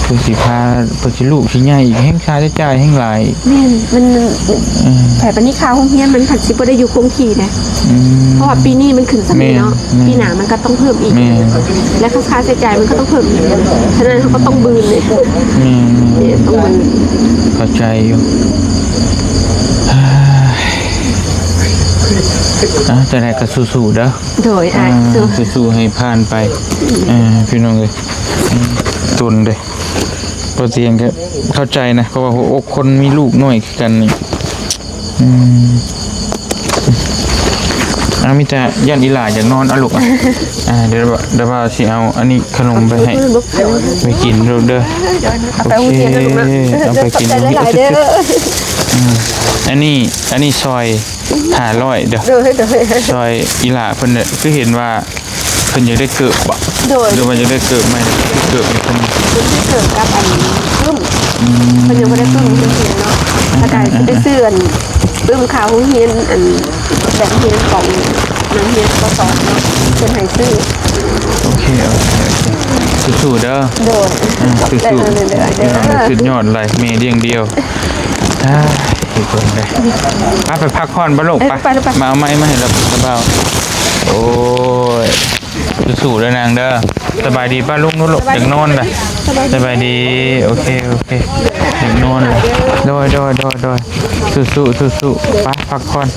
ເພື່ອຊິພາ ເພື່ອຊິລູກຊິໃຫຍ່ອີກ ແຮງຄ່າໃຊ້ຈ່າຍແຮງຫຼາຍ. ແມ່ນ ມັນ ອືມ ແຖມປານນີ້ຄ່າໂຮງຮຽນມັນພັດຊິບໍ່ໄດ້ຢູ່ຄົງທີ່ນະ. ອືມ ເພາະວ່າປີນີ້ມັນຂຶ້ນສ່ຳນີ້ເນາະ. ແມ່ນ ແມ່ນ ປີໜ້າມັນກໍຕ້ອງເພີ່ມອີກ. ແມ່ນ ແລະ ຄ່າ ຄ່າໃຊ້ຈ່າຍມັນກໍຕ້ອງເພີ່ມອີກ. ສະນັ້ນເຮົາກໍຕ້ອງບືນເລີຍ. ແມ່ນ ແມ່ນ ຕ້ອງບືນ. ເຂົ້າໃຈຢູ່. ອ່າ ຈັ່ງໃດກໍສູ້ໆເດີ. ໂດຍ ອ່າ ອ່າ ສູ້ໆ ສູ້ໆໃຫ້ຜ່ານໄປ. ອ່າ ພີ່ນ້ອງເອີຍ ຕົນເດ້ ບໍ່ຕຽງກໍເຂົ້າໃຈນະ ເພາະວ່າຫົວອົກຄົນມີລູກນ້ອຍຄືກັນນີ້. ອືມ ອ່າ ມີແຕ່ຢ້ານອີຫຼ້າຢາກນອນ ເອົາລູກ ອ່າ ດຽວ ດຽວວ່າຊິເອົາອັນນີ້ຂະໜົມໄປໃຫ້ ໄປກິນລູກເດີ. ໂດຍ ໂດຍ ເອົາໄປໂຮງຮຽນນະລູກນະ. ໂອເຄ ເອົາໄປກິນ ຂອບໃຈຫຼາຍໆເດີ. ອືມ ອັນນີ້ ອັນນີ້ຊອຍ ຫ້າຮ້ອຍເດີ. ໂດຍ ໂດຍ ຊ່ອຍອີຫຼ້າເພິ່ນເດີ ຄືເຫັນວ່າເພິ່ນຢາກໄດ້ເກີບບໍ? ໂດຍ ຫຼືວ່າຢາກໄດ້ເກີບໃໝ່? ເກີບໃຫ້ເພິ່ນ ເພິ່ນຊິເກີບກັບອັນປຶ້ມ. ອືມ ເພິ່ນຍັງບໍ່ໄດ້ປຶ້ມເພິ່ນເນາະ. ອືມ ແລ້ວກະຊິໄປຊື້ອັນປຶ້ມຄ່າໂຮງຮຽນ ອັນແບບຮຽນຂອງນັກຮຽນ ປ.ສອງ ເນາະ ເພິ່ນໃຫ້ຊື້. ໂອເຄ ໂອເຄ ໂອເຄ ສູ້ໆເດີ. ໂດຍ ອືມ ສູ້ໆ ໄດ້ ສຸດຍອດເລີຍ ແມ່ລ້ຽງດ່ຽວ. ຕາຍ ເບິ່ງເດ້ ໄປ ໄປພັກຜ່ອນບໍ່ລູກ ເອີ ໄປ ໄປ ໄປ ມາເອົາໄມ້ມາໃຫ້ລາວ ລາວ. ໂອ້ຍ ສູ້ໆເດີນາງເດີ. ສະບາຍດີປ້າລຸງລູກ ຢາກນອນລະ. ສະບາຍດີ ໂອເຄ ໂອເຄ ຢາກນອນລະ. ໂດຍ ໂດຍ ໂດຍ ໂດຍ ສູ້ໆ ສູ້ໆ ໄປ ພັກຜ່ອນ.